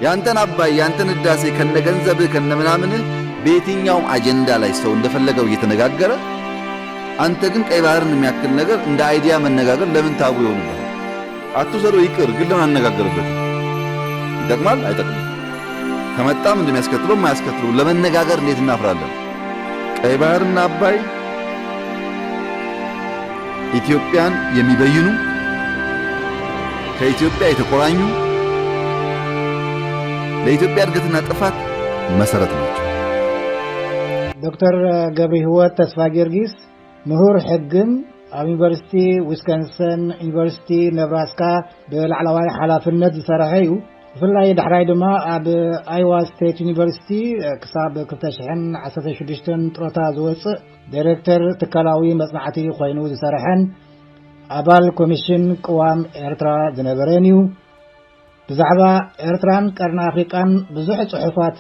ያንተን አባይ ያንተን ህዳሴ ከነ ገንዘብህ ከነ ምናምንህ በየትኛውም አጀንዳ ላይ ሰው እንደፈለገው እየተነጋገረ፣ አንተ ግን ቀይ ባህርን የሚያክል ነገር እንደ አይዲያ መነጋገር ለምን ታቡ ይሆንብሃል? አትውሰደው፣ ይቅር፣ ግን ለምን አንነጋገርበትም? ይጠቅማል አይጠቅምም? ከመጣም እንደሚያስከትለው የማያስከትለው ለመነጋገር እንዴት እናፍራለን? ቀይ ባህርና አባይ ኢትዮጵያን የሚበይኑ፣ ከኢትዮጵያ የተቆራኙ፣ ለኢትዮጵያ እድገትና ጥፋት መሰረት ናቸው። ዶክተር ገብረ ህይወት ተስፋ ጊዮርጊስ ምሁር ሕግን ኣብ ዩኒቨርሲቲ ዊስኮንሰን፣ ዩኒቨርሲቲ ነብራስካ ብላዕለዋይ ሓላፍነት ዝሰረሐ እዩ። ብፍላይ ዳሕራይ ድማ ኣብ ኣይዋ ስቴት ዩኒቨርሲቲ ክሳብ ክልተ ሽሕን ዓሰርተ ሽዱሽተን ጥሮታ ዝወፅእ ዳይሬክተር ትካላዊ መፅናዕቲ ኮይኑ ዝሰረሐን ኣባል ኮሚሽን ቅዋም ኤርትራ ዝነበረን እዩ። ብዛዕባ ኤርትራን ቀርኒ ኣፍሪቃን ብዙሕ ጽሑፋት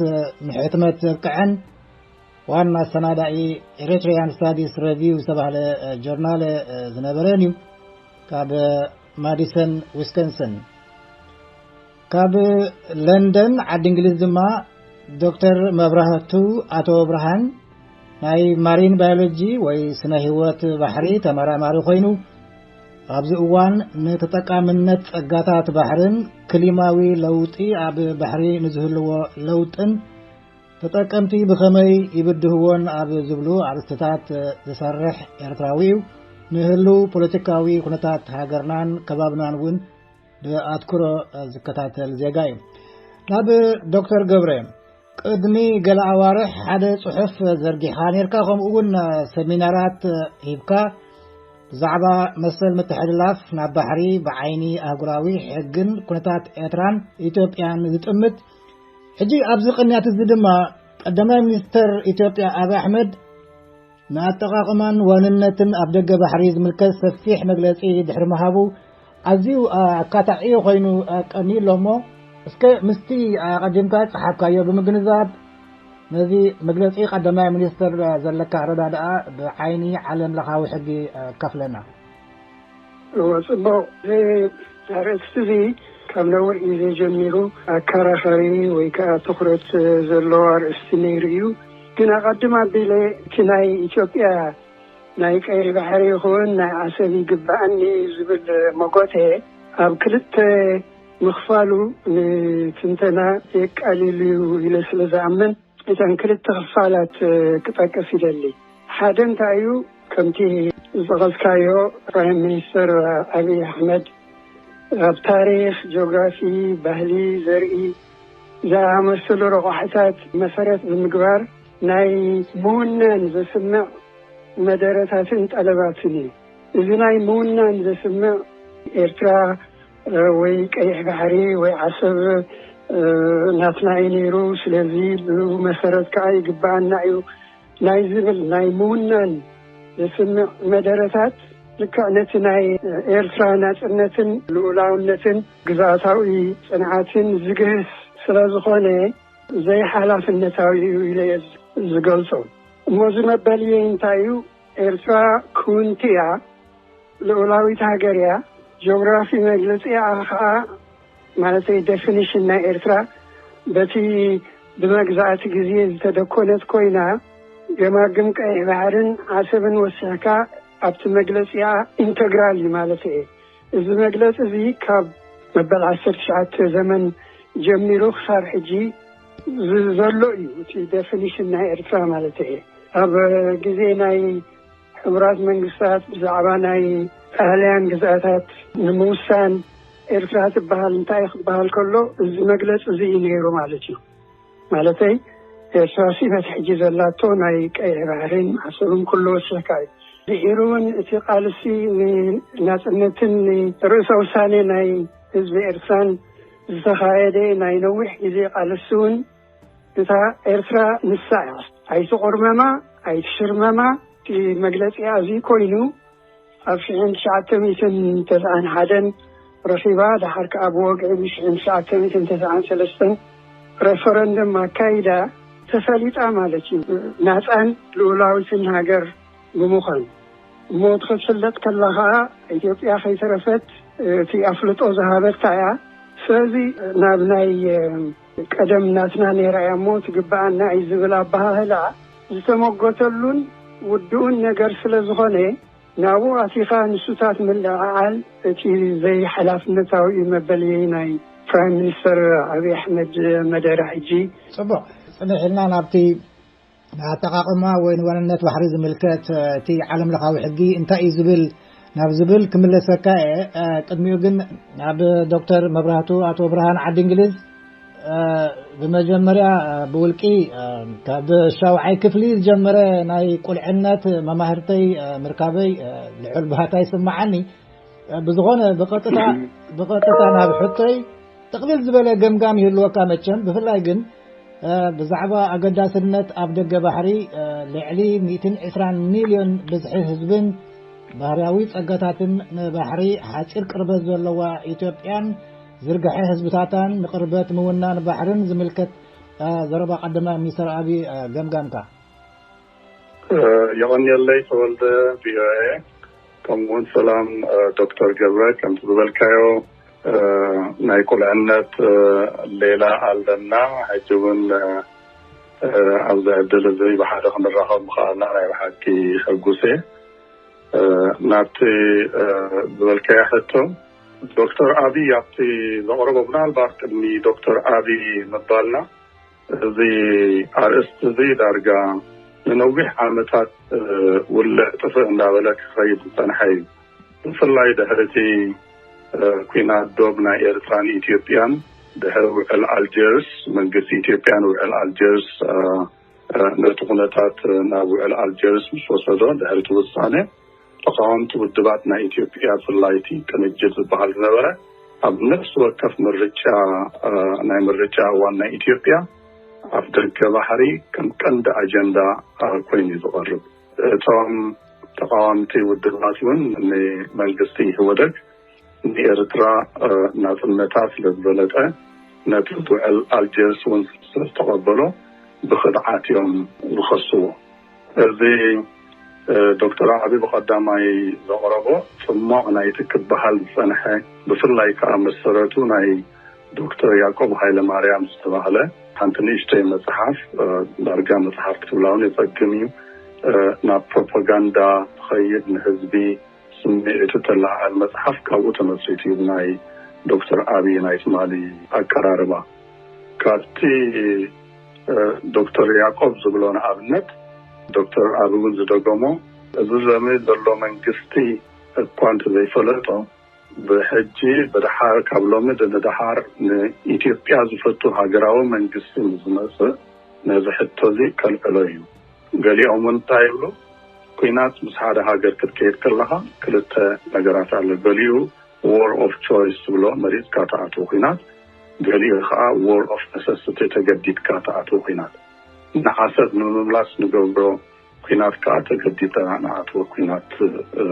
ንሕትመት ዘብቅዐን ዋና ኣሰናዳኢ ኤሪትሪያን ስታዲስ ረቪው ዝተባህለ ጆርናል ዝነበረን እዩ። ካብ ማዲሰን ዊስኮንሰን። ካብ ለንደን ዓዲ እንግሊዝ ድማ ዶክተር መብራህቱ ኣቶ ብርሃን ናይ ማሪን ባዮሎጂ ወይ ስነ ህይወት ባሕሪ ተመራማሪ ኮይኑ ኣብዚ እዋን ንተጠቃምነት ጸጋታት ባሕርን ክሊማዊ ለውጢ ኣብ ባሕሪ ንዝህልዎ ለውጥን ተጠቀምቲ ብኸመይ ይብድህዎን ኣብ ዝብሉ ኣርእስትታት ዝሰርሕ ኤርትራዊ እዩ። ንህልው ፖለቲካዊ ኩነታት ሃገርናን ከባብናን እውን ብኣትኩሮ ዝከታተል ዜጋ እዩ። ናብ ዶክተር ገብረ፣ ቅድሚ ገለ ኣዋርሕ ሓደ ጽሑፍ ዘርጊሓ ነርካ፣ ከምኡ እውን ሰሚናራት ሂብካ ብዛዕባ መሰል ምትሕልላፍ ናብ ባሕሪ ብዓይኒ ኣህጉራዊ ሕግን ኩነታት ኤርትራን ኢትዮጵያን ዝጥምት። ሕጂ ኣብዚ ቅንያት እዚ ድማ ቀዳማይ ሚኒስተር ኢትዮጵያ ኣብይ ኣሕመድ ንኣጠቓቕማን ዋንነትን ኣብ ደገ ባሕሪ ዝምልከት ሰፊሕ መግለጺ ድሕሪ ምሃቡ ኣዝዩ ኣካታዒ ኮይኑ ቀንዩ ኣሎ። እሞ እስከ ምስቲ ኣቐዲምካ ጸሓፍካዮ ብምግንዛብ ነዚ መግለጺ ቀዳማይ ሚኒስተር ዘለካ ኣረዳድኣ ብዓይኒ ዓለም ለኻዊ ሕጊ ከፍለና። እዎ፣ ጽቡቕ። እዚ ኣርእስቲ እዚ ካብ ነዊሕ ግዜ ጀሚሩ ኣከራኻሪ ወይ ከዓ ትኹረት ዘለዎ ኣርእስቲ ነይሩ እዩ። ግን ኣቐድም ኣቢለ እቲ ናይ ኢትዮጵያ ናይ ቀይሕ ባሕሪ ይኹን ናይ ዓሰብ ይግባኣኒ ዝብል መጎተ ኣብ ክልተ ምኽፋሉ ንትንተና የቃልል እዩ ኢለ ስለ ዝኣምን እተን ክልተ ክፋላት ክጠቅስ ይደሊ። ሓደ እንታይ እዩ፣ ከምቲ ዝጠቐስካዮ ፕራይም ሚኒስተር ኣብይ ኣሕመድ ኣብ ታሪኽ፣ ጂኦግራፊ፣ ባህሊ፣ ዘርኢ ዝኣመሰሉ ረቋሕታት መሰረት ብምግባር ናይ ምውናን ዘስምዕ መደረታትን ጠለባትን እዩ። እዚ ናይ ምውናን ዘስምዕ ኤርትራ ወይ ቀይሕ ባሕሪ ወይ ዓሰብ ናትና እዩ ነይሩ፣ ስለዚ ብኡ መሰረት ከዓ ይግባኣና እዩ ናይ ዝብል ናይ ምውናን ዘስምዕ መደረታት ልክዕ ነቲ ናይ ኤርትራ ናጽነትን ልኡላውነትን ግዝኣታዊ ጽንዓትን ዝግህስ ስለ ዝኾነ ዘይሓላፍነታዊ እዩ ኢለ እየ ዝገልጾ። እሞ እዚ መበልየይ እንታይ እዩ? ኤርትራ ክውንቲ እያ፣ ልኡላዊት ሃገር እያ። ጂኦግራፊ መግለጺኣ ከዓ ማለተይ ዴፊኒሽን ናይ ኤርትራ በቲ ብመግዛእቲ ግዜ ዝተደኮነት ኮይና ገማግም ቀይሕ ባሕርን ዓሰብን ወሲኽካ ኣብቲ መግለጺኣ ኢንተግራል እዩ ማለት እየ። እዚ መግለጺ እዚ ካብ መበል ዓሰርተ ትሽዓተ ዘመን ጀሚሩ ክሳብ ሕጂ ዘሎ እዩ። እቲ ዴፊኒሽን ናይ ኤርትራ ማለት እየ። ኣብ ግዜ ናይ ሕቡራት መንግስታት ብዛዕባ ናይ ጣልያን ግዝኣታት ንምውሳን ኤርትራ ትበሃል እንታይ ክበሃል ከሎ እዚ መግለጺ እዚ እዩ ነይሩ ማለት እዩ። ማለተይ ኤርትራ ሲ በቲ ሕጂ ዘላቶ ናይ ቀይሕ ባሕሪን ዓሰብን ኩሉ ወሲኽካ እዩ። ድሒሩ እውን እቲ ቃልሲ ንናጽነትን ንርእሰ ውሳኔ ናይ ህዝቢ ኤርትራን ዝተኻየደ ናይ ነዊሕ ግዜ ቃልሲ እውን እታ ኤርትራ ንሳ እያ። ኣይትቑርመማ ኣይትሽርመማ እቲ መግለጺ ኣዚ ኮይኑ ኣብ ሽሕን ትሽዓተ ሚእትን ተስዓን ሓደን ረኺባ፣ ደሓር ከኣ ብወግዒ ብሽሕን ትሽዓተ ሚእትን ተስዓን ሰለስተን ሬፈረንደም ኣካይዳ ተሳሊጣ ማለት እዩ። ናጻን ልኡላዊትን ሃገር ብምዃን። እሞ እቲ ክትፍለጥ ከላ ከኣ ኢትዮጵያ ከይተረፈት እቲ ኣፍልጦ ዝሃበታ እያ። ስለዚ ናብ ናይ ቀደም ናትና ነይራ እያ እሞ ትግብኣና እዩ ዝብል ኣበሃህላ ዝተመጎተሉን ውድኡን ነገር ስለ ዝኾነ፣ ናብኡ ኣቲኻ ንሱታት ምልዕዓል እቲ ዘይሓላፍነታዊ እዩ መበልየይ ናይ ፕራይም ሚኒስተር ኣብይ ኣሕመድ መደረ። ሕጂ ጽቡቕ፣ ጽንሕ ኢልና ናብቲ ንኣጠቓቕማ ወይ ንዋንነት ባሕሪ ዝምልከት፣ እ፣ እቲ ዓለም ለኻዊ ሕጊ እንታይ እዩ ዝብል ናብ ዝብል ክምለሰካ እየ። እ፣ ቅድሚኡ ግን ናብ ዶክተር መብራህቱ፣ ኣቶ ብርሃን ዓዲ እንግሊዝ፣ እ፣ ብመጀመርያ፣ እ፣ ብውልቂ፣ እ፣ ካብ ሻውዓይ ክፍሊ ዝጀመረ ናይ ቁልዕነት መማህርተይ፣ እ፣ ምርካበይ፣ እ፣ ልዑል ባህታ ይስምዓኒ። እ፣ ብዝኾነ ብቐጥታ፣ ብቐጥታ ናብ ሕቶይ ጥቕልል ዝበለ ገምጋም ይህልወካ መቸም። ብፍላይ ግን፣ እ፣ ብዛዕባ ኣገዳስነት ኣብ ደገ ባሕሪ፣ እ፣ ልዕሊ ሚእትን ዕስራን ሚልዮን ብዝሒ ህዝብን ባህርያዊ ጸጋታትን ንባሕሪ ሓጺር ቅርበት ዘለዋ ኢትዮጵያን ዝርግሐ ህዝብታታን ንቅርበት ምውናን ባሕርን ዝምልከት፣ እ፣ ዘረባ ቀዳማይ ሚኒስተር ኣብይ፣ እ፣ ገምጋምካ። እ፣ የቐንየለይ ተወልደ፣ ቪ ኦ ኤ። ከምኡውን ሰላም፣ እ፣ ዶክተር ገብረ፣ ከምቲ ዝበልካዮ፣ እ፣ ናይ ቁልዕነት፣ እ፣ ሌላ ኣለና። ሕጂ እውን፣ እ፣ እ፣ ኣብዚ ዕድል እዚ ብሓደ ክንራኸብ ምኽኣልና ናይ ብሓቂ ሕጉስ እየ። እ፣ ናብቲ፣ እ፣ ዝበልካዮ ሕቶ፣ ዶክተር ኣብይ ኣብቲ ዘቕረቦ፣ ምናልባት ቅድሚ ዶክተር ኣብይ ምባልና፣ እዚ ኣርእስቲ እዚ ዳርጋ ንነዊሕ ዓመታት፣ እ፣ ውልዕ ጥፍእ እንዳበለ ክኸይድ ዝጸንሐ እዩ። ብፍላይ ድሕሪ እቲ፣ እ፣ ኲናት ዶብ ናይ ኤርትራን ኢትዮጵያን፣ ድሕሪ ውዕል ኣልጀርስ፣ መንግስቲ ኢትዮጵያን ውዕል ኣልጀርስ፣ እ፣ እ፣ ነቲ ኩነታት፣ እ፣ ናብ ውዕል ኣልጀርስ ምስ ወሰዶ፣ ድሕሪ እቲ ውሳነ፣ ተቓወምቲ ውድባት ናይ ኢትዮጵያ፣ ብፍላይ እቲ ቅንጅት ዝበሃል ዝነበረ፣ ኣብ ነፍሲ ወከፍ ምርጫ፣ እ፣ ናይ ምርጫ እዋን ናይ ኢትዮጵያ፣ ኣፍ ደገ ባሕሪ ከም ቀንዲ ኣጀንዳ፣ እ፣ ኮይኑ እዩ ዝቐርብ። እቶም ተቓወምቲ ውድባት እውን ንመንግስቲ ኢህወደግ ንኤርትራ፣ እ፣ ናጽነታ ስለ ዝበለጸ፣ ነቲ ውዕል ኣልጀርስ እውን ስለ ዝተቐበሎ ብኽድዓት እዮም ዝኸስዎ። እዚ፣ እ፣ ዶክተር ኣብይ ብቐዳማይ ዘቕረቦ ጽሟቕ ናይቲ ክበሃል ዝጸንሐ፣ ብፍላይ ከኣ መሰረቱ ናይ ዶክተር ያዕቆብ ሃይለማርያም ዝተባህለ ሓንቲ ንእሽተይ መጽሓፍ፣ እ፣ ዳርጋ መጽሓፍ ክትብላ እውን የጸግም እዩ። እ፣ ናብ ፕሮፓጋንዳ ትኸይድ፣ ንህዝቢ ስምዒቱ ተለዓዕል መጽሓፍ ካብኡ ተመስሪቱ እዩ ናይ ዶክተር ኣብይ ናይ ትማሊ ኣቀራርባ። ካብቲ፣ እ፣ ዶክተር ያዕቆብ ዝብሎ ንኣብነት፣ ዶክተር ኣብይ እውን ዝደገሞ፣ እዚ ሎሚ ዘሎ መንግስቲ እኳ እንተዘይፈለጦ፣ ብሕጂ ብድሓር፣ ካብ ሎሚ ንደሓር ንኢትዮጵያ ዝፈቱ ሃገራዊ መንግስቲ ንዝመጽእ ነዚ ሕቶ እዚ ከልዕሎ እዩ። ገሊኦም እውን እንታይ ይብሉ? ኲናት ምስ ሓደ ሃገር ክትከይድ ከለኻ ክልተ ነገራት ኣሎ። ገሊኡ ዎር ኦፍ ቾይስ ትብሎ፣ መሪጽካ ትኣትዎ ኲናት፣ ገሊኡ ኸኣ ዎር ኦፍ ነሰሲቲ፣ ተገዲድካ ትኣትዎ ኲናት። ንዓሰብ ንምምላስ ንገብሮ ኲናት ከኣ ተገዲድና ንኣትዎ ኲናት፣ እ፣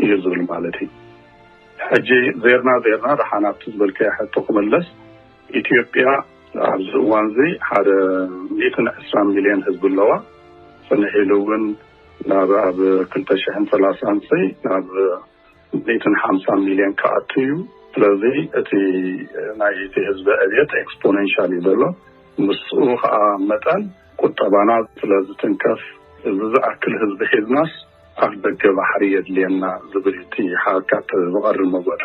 እዩ ዝብል ማለት እዩ። ሕጂ ዜርና ዜርና ደሓን ኣብቲ ዝበልካዮ ሕቶ ክምለስ፣ ኢትዮጵያ ኣብዚ እዋን እዚ ሓደ ሚእትን ዕስራን ሚልዮን ህዝቢ ኣለዋ። ጽንሕ ኢሉ እውን ናብ፣ ኣብ ክልተ ሽሕን ሰላሳን ሲ ናብ ሚእትን ሓምሳን ሚልዮን ክኣቱ እዩ። ስለዚ እቲ ናይ እቲ ህዝቢ ዕብየት ኤክስፖኔንሻል እዩ ዘሎ። ምስኡ ከዓ መጠን ቁጠባና ስለ ዝትንከፍ፣ እዚ ዝኣክል ህዝቢ ሒዝናስ ኣፍ ደገ ባሕሪ የድልየና ዝብል እዩ እቲ ሓካት ዝቐርብ መጎተ።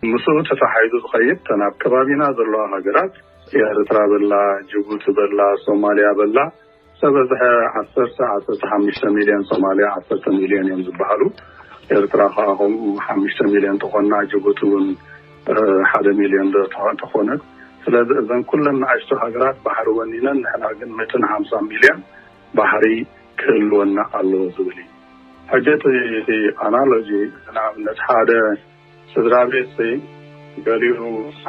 ምስኡ ተተሓሒዙ ዝኸይድ፣ ተን ኣብ ከባቢና ዘለዋ ሃገራት፣ ኤርትራ በላ፣ ጅቡቲ በላ፣ ሶማልያ በላ፣ ዝበዝሐ ዓሰርተ፣ ዓሰርተ ሓሙሽተ ሚልዮን፣ ሶማልያ ዓሰርተ ሚልዮን እዮም ዝበሃሉ። ኤርትራ ከዓ ከምኡ ሓሙሽተ ሚልዮን ተኾና፣ ጅቡቲ እውን፣ እ፣ ሓደ ሚልዮን ዶ ተኾ-፣ ተኾነት። ስለዚ እዘን ኩለን ንኣሽቱ ሃገራት ባሕሪ ወኒነን፣ ንሕና ግን ሚእትን ሓምሳን ሚልዮን ባሕሪ ክህልወና ኣለዎ ዝብል እዩ። ሕጂ እቲ፣ እቲ ኣናሎጂ፣ ንኣብነት ሓደ ስድራ ቤት ሲ፣ ገሊኡ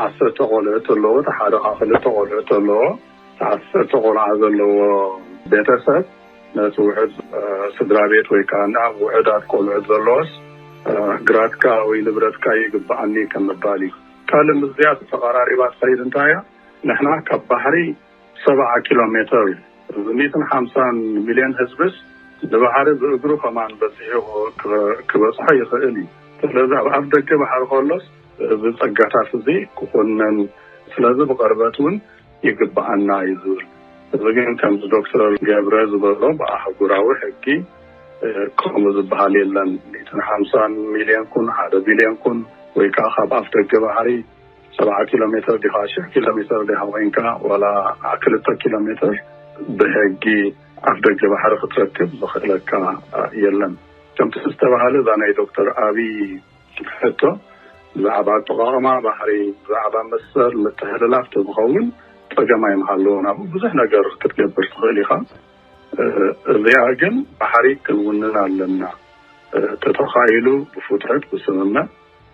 ዓሰርተ ቆልዑት ኣለዎ፣ እቲ ሓደ ከዓ ክልተ ቆልዑት ኣለዎ። እቲ ዓሰርተ ቆልዓ ዘለዎ ቤተሰብ ነቲ ውሑድ፣ እ፣ ስድራ ቤት ወይ ከዓ ናብ ውሑዳት ቆልዑት ዘለዎስ፣ እ፣ ግራትካ ወይ ንብረትካ ይግብኣኒ ከም ምባል እዩ። ካልእ ምስዚኣ ተቐራሪባ ትኸይድ እንታይ እያ? ንሕና ካብ ባሕሪ ሰብዓ ኪሎ ሜትር እዩ። እዚ ሚእትን ሓምሳን ሚልዮን ህዝብስ ንባሕሪ ብእግሩ ከማን በጺሑ ክበ-፣ ክበጽሖ ይኽእል እዩ። ስለዚ ኣብ ኣፍ ደገ ባሕሪ ከሎስ እዚ ጸጋታት እዚ ክኹነን፣ ስለዚ ብቐርበት እውን ይግባኣና እዩ ዝብል። እዚ ግን ከምዚ ዶክተር ገብረ ዝበሎ ብኣህጉራዊ ሕጊ ከምኡ ዝበሃል የለን። ሚእትን ሓምሳን ሚልዮን ኩን ሓደ ቢልዮን ኩን ወይ ከዓ ካብ ኣፍ ደገ ባሕሪ ሰብዓ ኪሎ ሜትር ዲኻ ሽሕ ኪሎ ሜትር ዲኻ ኮይንካ ዋላ ክልተ ኪሎ ሜትር ብሕጊ ኣፍ ደገ ባሕሪ ክትረክብ ዝኽእለካ የለን። ከምቲ ዝተባሃለ እዛ ናይ ዶክተር ኣብይ ሕቶ ብዛዕባ ኣጠቓቕማ ባሕሪ ብዛዕባ መሰል ምትሕልላፍ ተዝኸውን ፀገም ኣይምሃለዎን። ኣብኡ ብዙሕ ነገር ክትገብር ትኽእል ኢኻ። እዚኣ ግን ባሕሪ ክንውንን ኣለና። ተተኻኢሉ ብፍትሕት ብስምምዕ፣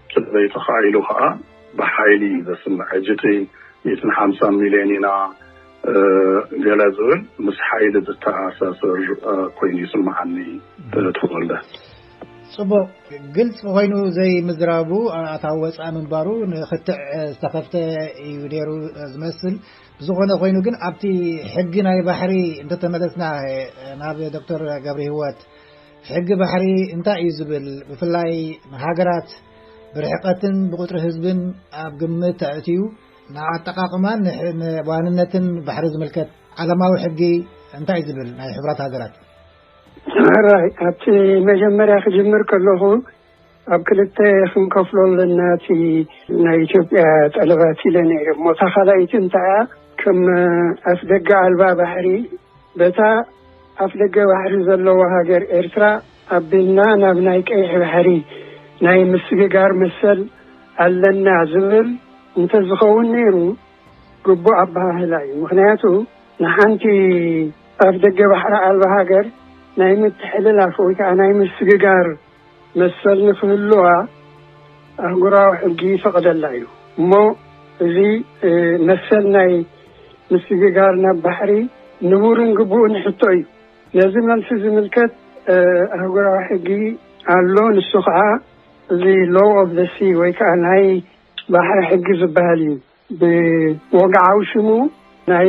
ስለዘይተኻኢሉ ከዓ ብሓይሊ እዩ ዘስምዕ። ሕጂ እቲ ሚእትን ሓምሳን ሚልዮን ኢና ገለ ዝብል ምስ ሓይሊ ዝተኣሳሰር ኮይኑ ይስምዓኒ። ተወልደ። ፅቡቅ፣ ግልፂ ኮይኑ ዘይምዝራቡ ኣታዊ ወፃኢ ምንባሩ ንክትዕ ዝተኸፍተ እዩ ነይሩ ዝመስል። ብዝኾነ ኮይኑ ግን ኣብቲ ሕጊ ናይ ባሕሪ እንተተመለስና ናብ ዶክተር ገብረ ህይወት፣ ሕጊ ባሕሪ እንታይ እዩ ዝብል? ብፍላይ ንሃገራት ብርሕቀትን ብቁፅሪ ህዝብን ኣብ ግምት ኣእትዩ ንኣጠቃቅማን ንዋንነትን ባሕሪ ዝምልከት ዓለማዊ ሕጊ እንታይ እዩ ዝብል? ናይ ሕቡራት ሃገራት ሕራይ ኣብቲ መጀመርያ ክጅምር ከለኹ ኣብ ክልተ ክንከፍሎ ኣለና እቲ ናይ ኢትዮጵያ ጠለባት ኢለ ነይረ። እሞ እታ ካልኣይቲ እንታይ እያ? ከም ኣፍ ደገ ኣልባ ባሕሪ በታ ኣፍ ደገ ባሕሪ ዘለዎ ሃገር ኤርትራ ኣቢልና ናብ ናይ ቀይሕ ባሕሪ ናይ ምስግጋር መሰል ኣለና ዝብል እንተዝኸውን ነይሩ ግቡእ ኣበሃህላ እዩ። ምኽንያቱ ንሓንቲ ኣፍ ደገ ባሕሪ ኣልባ ሃገር ናይ ምትሕልላፍ ወይ ከዓ ናይ ምስግጋር መሰል ንክህልዋ ኣህጉራዊ ሕጊ ይፈቕደላ እዩ። እሞ እዚ መሰል ናይ ምስግጋር ናብ ባሕሪ ንቡርን ግቡእን ሕቶ እዩ። ነዚ መልሲ ዝምልከት ኣህጉራዊ ሕጊ ኣሎ። ንሱ ከዓ እዚ ሎው ኦፍ ዘ ሲ ወይ ከዓ ናይ ባሕሪ ሕጊ ዝበሃል እዩ። ብወግዓዊ ሽሙ ናይ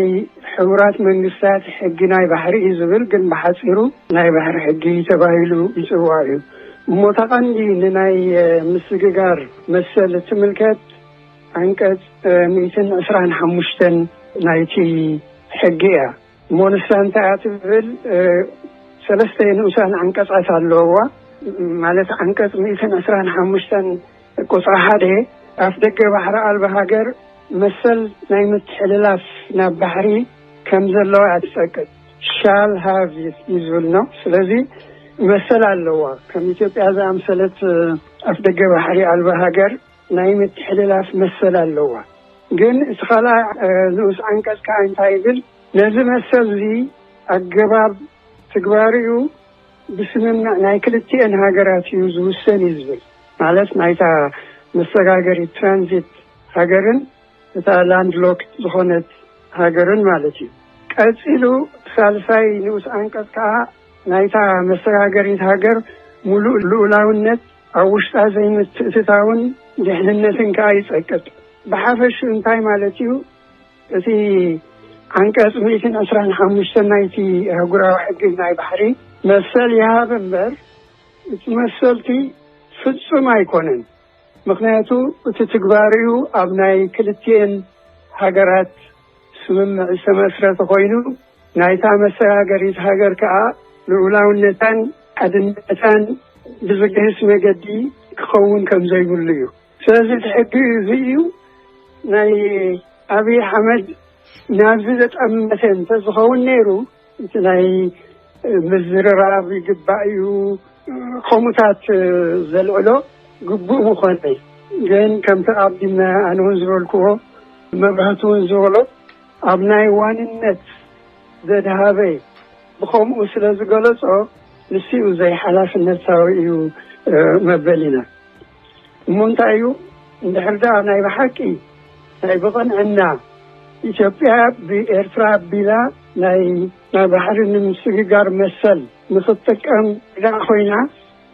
ሕቡራት መንግስታት ሕጊ ናይ ባሕሪ እዩ ዝብል፣ ግን ብሓፂሩ ናይ ባሕሪ ሕጊ ተባሂሉ ይፅዋዕ እዩ። እሞ ተቐንዲ ንናይ ምስግጋር መሰል ትምልከት ዓንቀፅ ሚእትን ዕስራን ሓሙሽተን ናይቲ ሕጊ እያ። እሞ ንሳ እንታይ እያ ትብል? ሰለስተ ንኡሳን ዓንቀፃት ኣለውዋ። ማለት ዓንቀፅ ሚእትን ዕስራን ሓሙሽተን ቁፅሪ ሓደ ኣፍ ደገ ባሕሪ ኣልባ ሃገር መሰል ናይ ምትሕልላፍ ናብ ባሕሪ ከም ዘለዋ እያ ትፀቅጥ። ሻል ሃቭ እዩ ዝብል ነው። ስለዚ መሰል ኣለዋ። ከም ኢትዮጵያ ዝኣምሰለት ኣፍ ደገ ባሕሪ ኣልባ ሃገር ናይ ምትሕልላፍ መሰል ኣለዋ። ግን እቲ ካልኣ ንኡስ ዓንቀፅ ከዓ እንታይ ይብል? ነዚ መሰል እዚ ኣገባብ ትግባርኡ ብስምምዕ ናይ ክልቲኤን ሃገራት እዩ ዝውሰን እዩ ዝብል። ማለት ናይታ መሰጋገሪት ትራንዚት ሃገርን እታ ላንድ ሎክድ ዝኾነት ሃገርን ማለት እዩ። ቀፂሉ ሳልሳይ ንኡስ ዓንቀፅ ከዓ ናይታ መሰጋገሪት ሃገር ሙሉእ ልኡላውነት ኣብ ውሽጣ ዘይምትእትታውን ድሕንነትን ከዓ ይፀቅጥ። ብሓፈሹ እንታይ ማለት እዩ? እቲ ዓንቀፅ ሚእትን ዕስራን ሓሙሽተን ናይቲ ኣህጉራዊ ሕጊ ናይ ባሕሪ መሰል ይሃብ እምበር እቲ መሰልቲ ፍፁም ኣይኮነን። ምኽንያቱ እቲ ትግባርኡ ኣብ ናይ ክልቲኤን ሃገራት ስምምዕ ዝተመስረተ ኮይኑ ናይታ መሰጋገሪት ሃገር ከዓ ልኡላውነታን ሓድነታን ብዝግህስ መገዲ ክኸውን ከም ዘይብሉ እዩ። ስለዚ እቲ ሕጊ እዚ እዩ ናይ ኣብይ ኣሕመድ ናብዚ ዘጠመተ እንተዝኸውን ነይሩ እቲ ናይ ምዝርራብ ይግባእ እዩ ከምኡታት ዘልዕሎ ግቡእ ምኾነ። ግን ከምቲ ኣቐዲመ ኣነ እውን ዝበልክዎ መብራህቲ እውን ዝበሎ ኣብ ናይ ዋንነት ዘድሃበ ብኸምኡ ስለ ዝገለጾ ንሱ እዩ ዘይሓላፍነታዊ እዩ መበል ኢና። እሞ እንታይ እዩ እንድሕር ደኣ ናይ ብሓቂ ናይ ብቕንዕና ኢትዮጵያ ብኤርትራ ኣቢላ ናይ ናይ ባሕሪ ንምስግጋር መሰል ንኽትጥቀም ደኣ ኮይና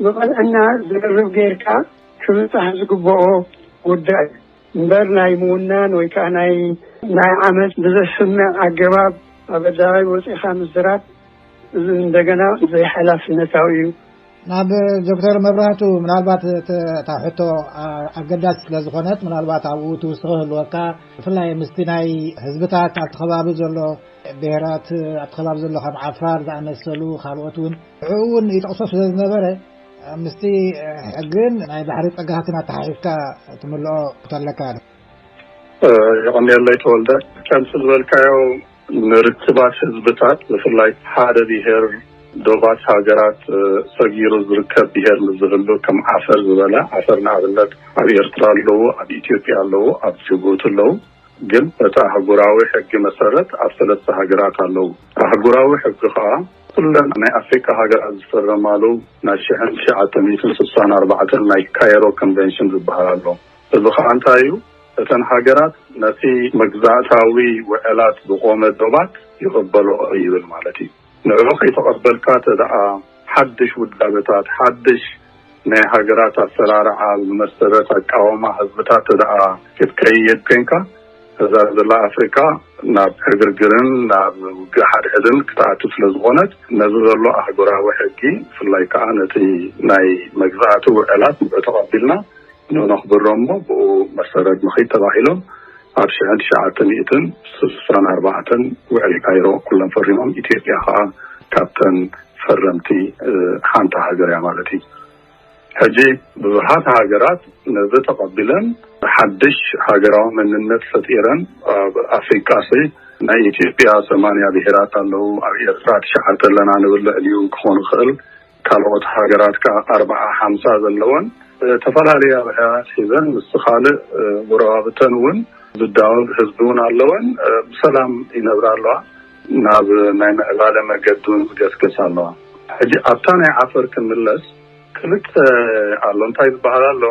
ብቕንዕና ዝርርብ ጌርካ ክብጻሕ ዝግብኦ ጉዳይ እዩ። እምበር ናይ ምውናን ወይ ከዓ ናይ ናይ ዓመት ብዘስምዕ ኣገባብ ኣብ ኣደባባይ ወፂእኻ ምዝራብ እዚ እንደገና ዘይሓላፍነታዊ እዩ። ናብ ዶክተር መብራህቱ፣ ምናልባት እተ- እታ ሕቶ ኣ- ኣገዳሲ ስለ ዝኾነት፣ ምናልባት ኣብኡ ትውስኾ ህልወካ፣ ብፍላይ ምስቲ ናይ ህዝብታት ኣብቲ ከባቢ ዘሎ ብሄራት፣ ኣብቲ ከባቢ ዘሎ ከም ዓፋር ዝኣመሰሉ ካልኦት እውን ንዕኡ እውን ይጠቕሶ ስለ ዝነበረ፣ ምስቲ ሕግን ናይ ባሕሪ ጸጋታትን ኣተሓሒዝካ ትምልኦ ተለካ። የቐንየለይ ተወልደ። ከምቲ ዝበልካዮ፣ ንርክባት ህዝብታት፣ ብፍላይ ሓደ ብሄር ዶባት ሃገራት ሰጊሩ ዝርከብ ብሄር ምስ ዝህሉ፣ ከም ዓፈር ዝበለ፣ ዓፈር ንኣብነት ኣብ ኤርትራ ኣለዉ፣ ኣብ ኢትዮጵያ ኣለዉ፣ ኣብ ጅቡቲ ኣለዉ። ግን በቲ ኣህጉራዊ ሕጊ መሰረት ኣብ ሰለስተ ሃገራት ኣለዉ። ኣህጉራዊ ሕጊ ከዓ ኩለን ናይ ኣፍሪካ ሃገራት ዝፈረማሉ ናይ ሽሕን ትሽዓተ ሚእትን ስሳን ኣርባዕተን ናይ ካይሮ ኮንቨንሽን ዝበሃል ኣሎ። እዚ ከዓ እንታይ እዩ? እተን ሃገራት ነቲ መግዛእታዊ ውዕላት ዝቆመ ዶባት ይቕበሎ ይብል ማለት እዩ። ንዕኡ ከይተቐበልካ ተደኣ፣ ሓድሽ ውዳበታት፣ ሓድሽ ናይ ሃገራት ኣሰራርዓ ዝመሰረት ኣቃውማ ህዝብታት ተደኣ ክትከይድ ኮይንካ፣ እዛ ዘላ ኣፍሪካ ናብ ዕግርግርን ናብ ውግእ ሓድሕድን ክትኣቱ ስለ ዝኾነት፣ ነዚ ዘሎ ኣህጉራዊ ሕጊ፣ ብፍላይ ከዓ ነቲ ናይ መግዛእቲ ውዕላት ንዑ ተቐቢልና ንነኽብሮ እሞ፣ ብኡ መሰረት ንኸይድ ተባሂሎም ኣብ ሽሕን ትሽዓተ ሚእትን ስሳን ኣርባዕተን ውዕል ካይሮ ኩሎም ፈሪሞም። ኢትዮጵያ ከዓ ካብተን ፈረምቲ ሓንቲ ሃገር እያ ማለት እዩ። ሕጂ ብዙሓት ሃገራት ነዚ ተቐቢለን ሓድሽ ሃገራዊ መንነት ፈጢረን፣ ኣብ ኣፍሪቃ ሲ ናይ ኢትዮጵያ ሰማንያ ብሄራት ኣለዉ፣ ኣብ ኤርትራ ትሽዓተ ኣለና ንብል፣ ልዕሊኡ ክኾን ይኽእል። ካልኦት ሃገራት ከዓ ኣርባዓ ሓምሳ ዘለወን፣ ዝተፈላለያ ብሄራት ሒዘን ምስቲ ካልእ ጎረባብተን እውን ዝዳወብ ህዝቢ እውን ኣለወን። ብሰላም ይነብራ ኣለዋ። ናብ ናይ ምዕባለ መገዲ እውን ዝገስገስ ኣለዋ። ሕጂ ኣብታ ናይ ዓፈር ክንምለስ፣ ክልተ ኣሎ። እንታይ ዝበሃል ኣሎ?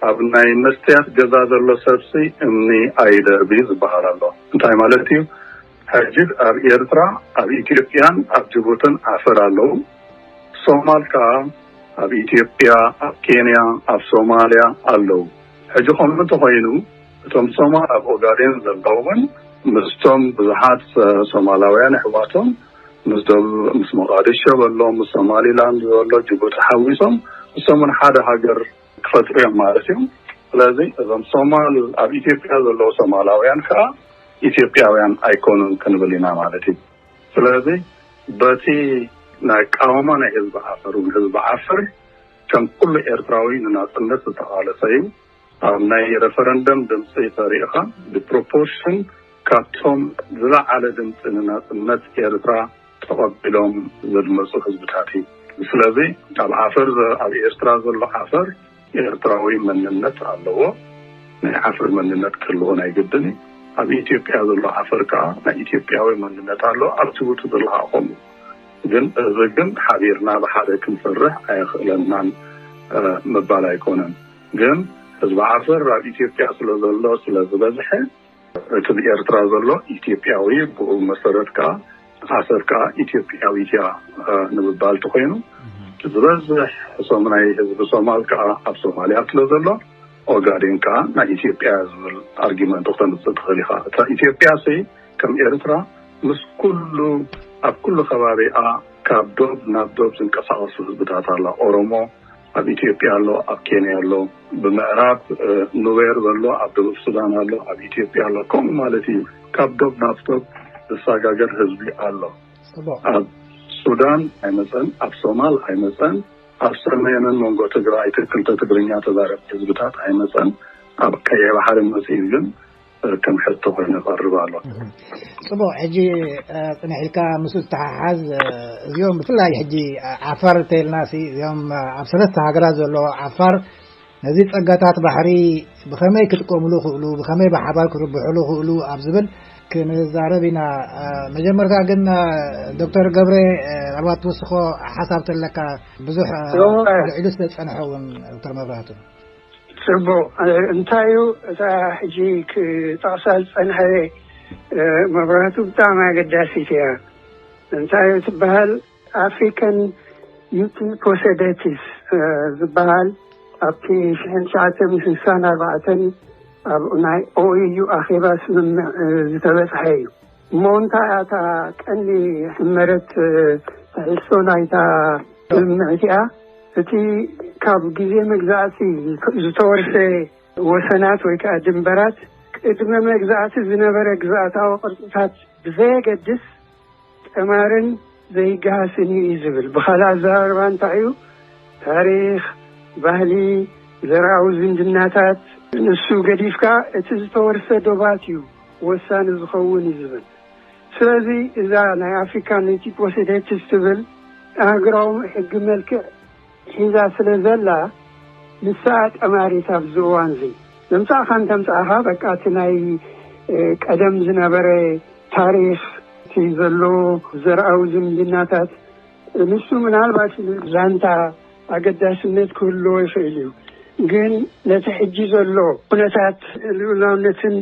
ኣብ ናይ መስትያት ገዛ ዘሎ ሰብሲ እምኒ ኣይደርቢ ዝበሃል ኣሎ። እንታይ ማለት እዩ? ሕጂ ኣብ ኤርትራ፣ ኣብ ኢትዮጵያን ኣብ ጅቡትን ዓፈር ኣለዉ። ሶማል ከኣ ኣብ ኢትዮጵያ፣ ኣብ ኬንያ፣ ኣብ ሶማልያ ኣለዉ። ሕጂ ከምኡ እንተኾይኑ፣ እቶም ሶማል ኣብ ኦጋዴን ዘለዉ እውን ምስቶም ብዙሓት ሶማላውያን ኣሕዋቶም፣ ምስ ደቡብ፣ ምስ ሞቃዲሾ በሎ፣ ምስ ሶማሊላንድ ዘሎ፣ ጅቡቲ ሓዊሶም፣ ንሶም እውን ሓደ ሃገር ክፈጥሩ እዮም ማለት እዩ። ስለዚ እዞም ሶማል፣ ኣብ ኢትዮጵያ ዘለዉ ሶማላውያን ከኣ ኢትዮጵያውያን ኣይኮኑን ክንብል ኢና ማለት እዩ። ስለዚ በቲ ናይ ኣቃውማ ናይ ህዝቢ ዓፈር እውን፣ ህዝቢ ዓፈር ከም ኩሉ ኤርትራዊ ንናጽነት ዝተቓለሰ እዩ። ኣብ ናይ ሬፈረንደም ድምፂ ተሪእኻ፣ ብፕሮፖርሽን ካብቶም ዝለዓለ ድምፂ ንናጽነት ኤርትራ ተቐቢሎም ዘድመፁ ህዝብታት እዩ። ስለዚ ኣብ ዓፈር ዘ-፣ ኣብ ኤርትራ ዘሎ ዓፈር ኤርትራዊ መንነት ኣለዎ። ናይ ዓፈር መንነት ክህልዎ ናይ ግድን እዩ። ኣብ ኢትዮጵያ ዘሎ ዓፈር ከዓ ናይ ኢትዮጵያዊ መንነት ኣለዎ። ኣብ ጅቡቲ ዘሎ ከዓ ከምኡ። ግን እዚ ግን ሓቢርና ብሓደ ክንሰርሕ ኣየኽእለናን፣ እ፣ ምባል ኣይኮነን። ግን ህዝቢ ዓፈር ኣብ ኢትዮጵያ ስለ ዘሎ፣ ስለ ዝበዝሐ፣ እቲ ብኤርትራ ዘሎ ኢትዮጵያዊ፣ ብኡ መሰረት ከኣ ዓፈር ከኣ ኢትዮጵያዊት እያ፣ እ፣ ንምባል ተኾይኑ፣ ዝበዝሕ ሕሶም ናይ ህዝቢ ሶማል ከኣ ኣብ ሶማልያ ስለ ዘሎ፣ ኦጋዴን ከኣ ናይ ኢትዮጵያ ዝብል ኣርጊመንት ክተምጽእ ትኽእል ኢኻ። እታ ኢትዮጵያ ሲ ከም ኤርትራ ምስ ኩሉ፣ ኣብ ኩሉ ከባቢኣ ካብ ዶብ ናብ ዶብ ዝንቀሳቐሱ ህዝብታት ኣላ። ኦሮሞ ኣብ ኢትዮጵያ ኣሎ፣ ኣብ ኬንያ ኣሎ፣ ብምዕራብ፣ እ፣ ኑዌር ዘሎ ኣብ ደቡብ ሱዳን ኣሎ፣ ኣብ ኢትዮጵያ ኣሎ። ከምኡ ማለት እዩ። ካብ ዶብ ናብ ዶብ ዝሰጋገር ህዝቢ ኣሎ። ጽቡቕ። ኣብ ሱዳን ኣይመጸን፣ ኣብ ሶማል ኣይመጸን፣ ኣብ ሰሜንን መንጎ ትግራይ፣ እቲ ክልተ ትግርኛ ተዛረብቲ ህዝብታት ኣይመጸን። ኣብ ቀይሕ ባሕሪ መጺኡ ግን ከም ሕቶ ኮይኑ ይቐርብ ኣሎ። እህ። ጽቡቕ፣ ሕጂ፣ እ፣ ጽንሕ ኢልካ ምስኡ ዝተሓሓዝ፣ እ፣ እዚኦም ብፍላይ ሕጂ፣ እ፣ ዓፋር እንተኢልናሲ፣ እዚኦም፣ እ፣ ኣብ ሰለስተ ሃገራት ዘሎ ዓፋር ነዚ ጸጋታት ባሕሪ ብኸመይ ክጥቀምሉ ይኽእሉ፣ ብኸመይ ብሓባር ክርብሕሉ ይኽእሉ ኣብ ዝብል ክንዛረብ ኢና። እ፣ መጀመርታ ግን፣ እ፣ ዶክተር ገብረ፣ እ፣ ምናልባት ትውስኾ ሓሳብ ተለካ፣ ብዙሕ፣ እ፣ እወ። ልዒሉ ስለ ዝጸንሐ እውን ዶክተር መብራህቱ። ጽቡቕ። እ፣ እንታይ እዩ እታ ሕጂ ክጠቕሳ ዝጸንሐ፣ እ፣ መብራህቱ ብጣዕሚ ኣገዳሲት እያ። እንታይ እዩ ትበሃል? ኣፍሪካን ዩቲ ፖሰደቲስ፣ እ፣ ዝበሃል ኣብቲ ሽሕን ትሽዓተ ሚእትን ስሳን ኣርባዕተን ኣብ ናይ ኦኢዩ ኣኼባ ስምምዕ፣ እ፣ ዝተበጽሐ እዩ። እሞ እንታይ እያ እታ ቀንዲ ሕመረት፣ እ፣ ትሕዝቶ ናይታ ስምምዕ እቲኣ? እቲ ካብ ግዜ መግዛእቲ ዝተወርሰ ወሰናት ወይ ከዓ ድንበራት፣ ቅድመ መግዛእቲ ዝነበረ ግዛእታዊ ቅርፅታት ብዘየገድስ ጠማርን ዘይገሃስን እዩ ዝብል። ብኻልእ ኣዘራርባ እንታይ እዩ? ታሪኽ፣ ባህሊ፣ ዘርኣዊ ዝምድናታት፣ ንሱ ገዲፍካ እቲ ዝተወርሰ ዶባት እዩ ወሳኒ ዝኸውን እዩ ዝብል። ስለዚ እዛ ናይ ኣፍሪካን ኔቲቭ ፖሴሴሽንስ ትብል ኣህጉራዊ ሕጊ መልክዕ ሒዛ ስለ ዘላ፣ ንሳ ጠማሪት ኣብዚ እዋን እዚ። ዘምጻእካ እንተምጻእካ፣ በቃ እቲ ናይ ቀደም ዝነበረ ታሪኽ፣ እቲ ዘሎ ዘርኣዊ ዝምድናታት፣ ንሱ ምናልባት ዛንታ ኣገዳስነት ክህልዎ ይኽእል እዩ። ግን ነቲ ሕጂ ዘሎ ኩነታት ልኡላውነትን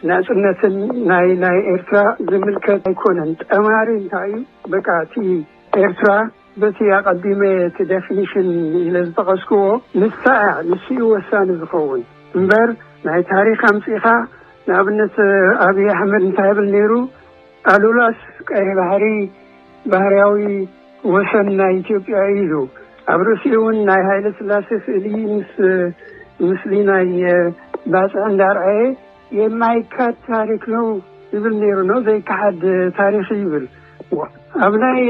ናጽነትን ናይ ናይ ኤርትራ ዝምልከት ኣይኮነን። ጠማሪ እንታይ እዩ? በቃ እቲ ኤርትራ በቲ ኣቐዲመ እቲ ዴፊኒሽን ኢለ ዝጠቐስክዎ ንሳ እያ፣ ንሱ እዩ ወሳኒ ዝኸውን እምበር፣ ናይ ታሪኽ ኣምጺኻ፣ ንኣብነት ኣብይ ኣሕመድ እንታይ ይብል ነይሩ? ኣሉላስ ቀይሕ ባሕሪ ባህርያዊ ወሰን ናይ ኢትዮጵያ እዩ ኢሉ። ኣብ ርእሲኡ እውን ናይ ሃይለ ስላሴ ስእሊ ምስ ምስሊ ናይ ባጽዕ እንዳርኣየ የማይካድ ታሪክ ነው ይብል ነይሩ። ነው ዘይከሓድ ታሪክ ይብል። ኣብ ናይ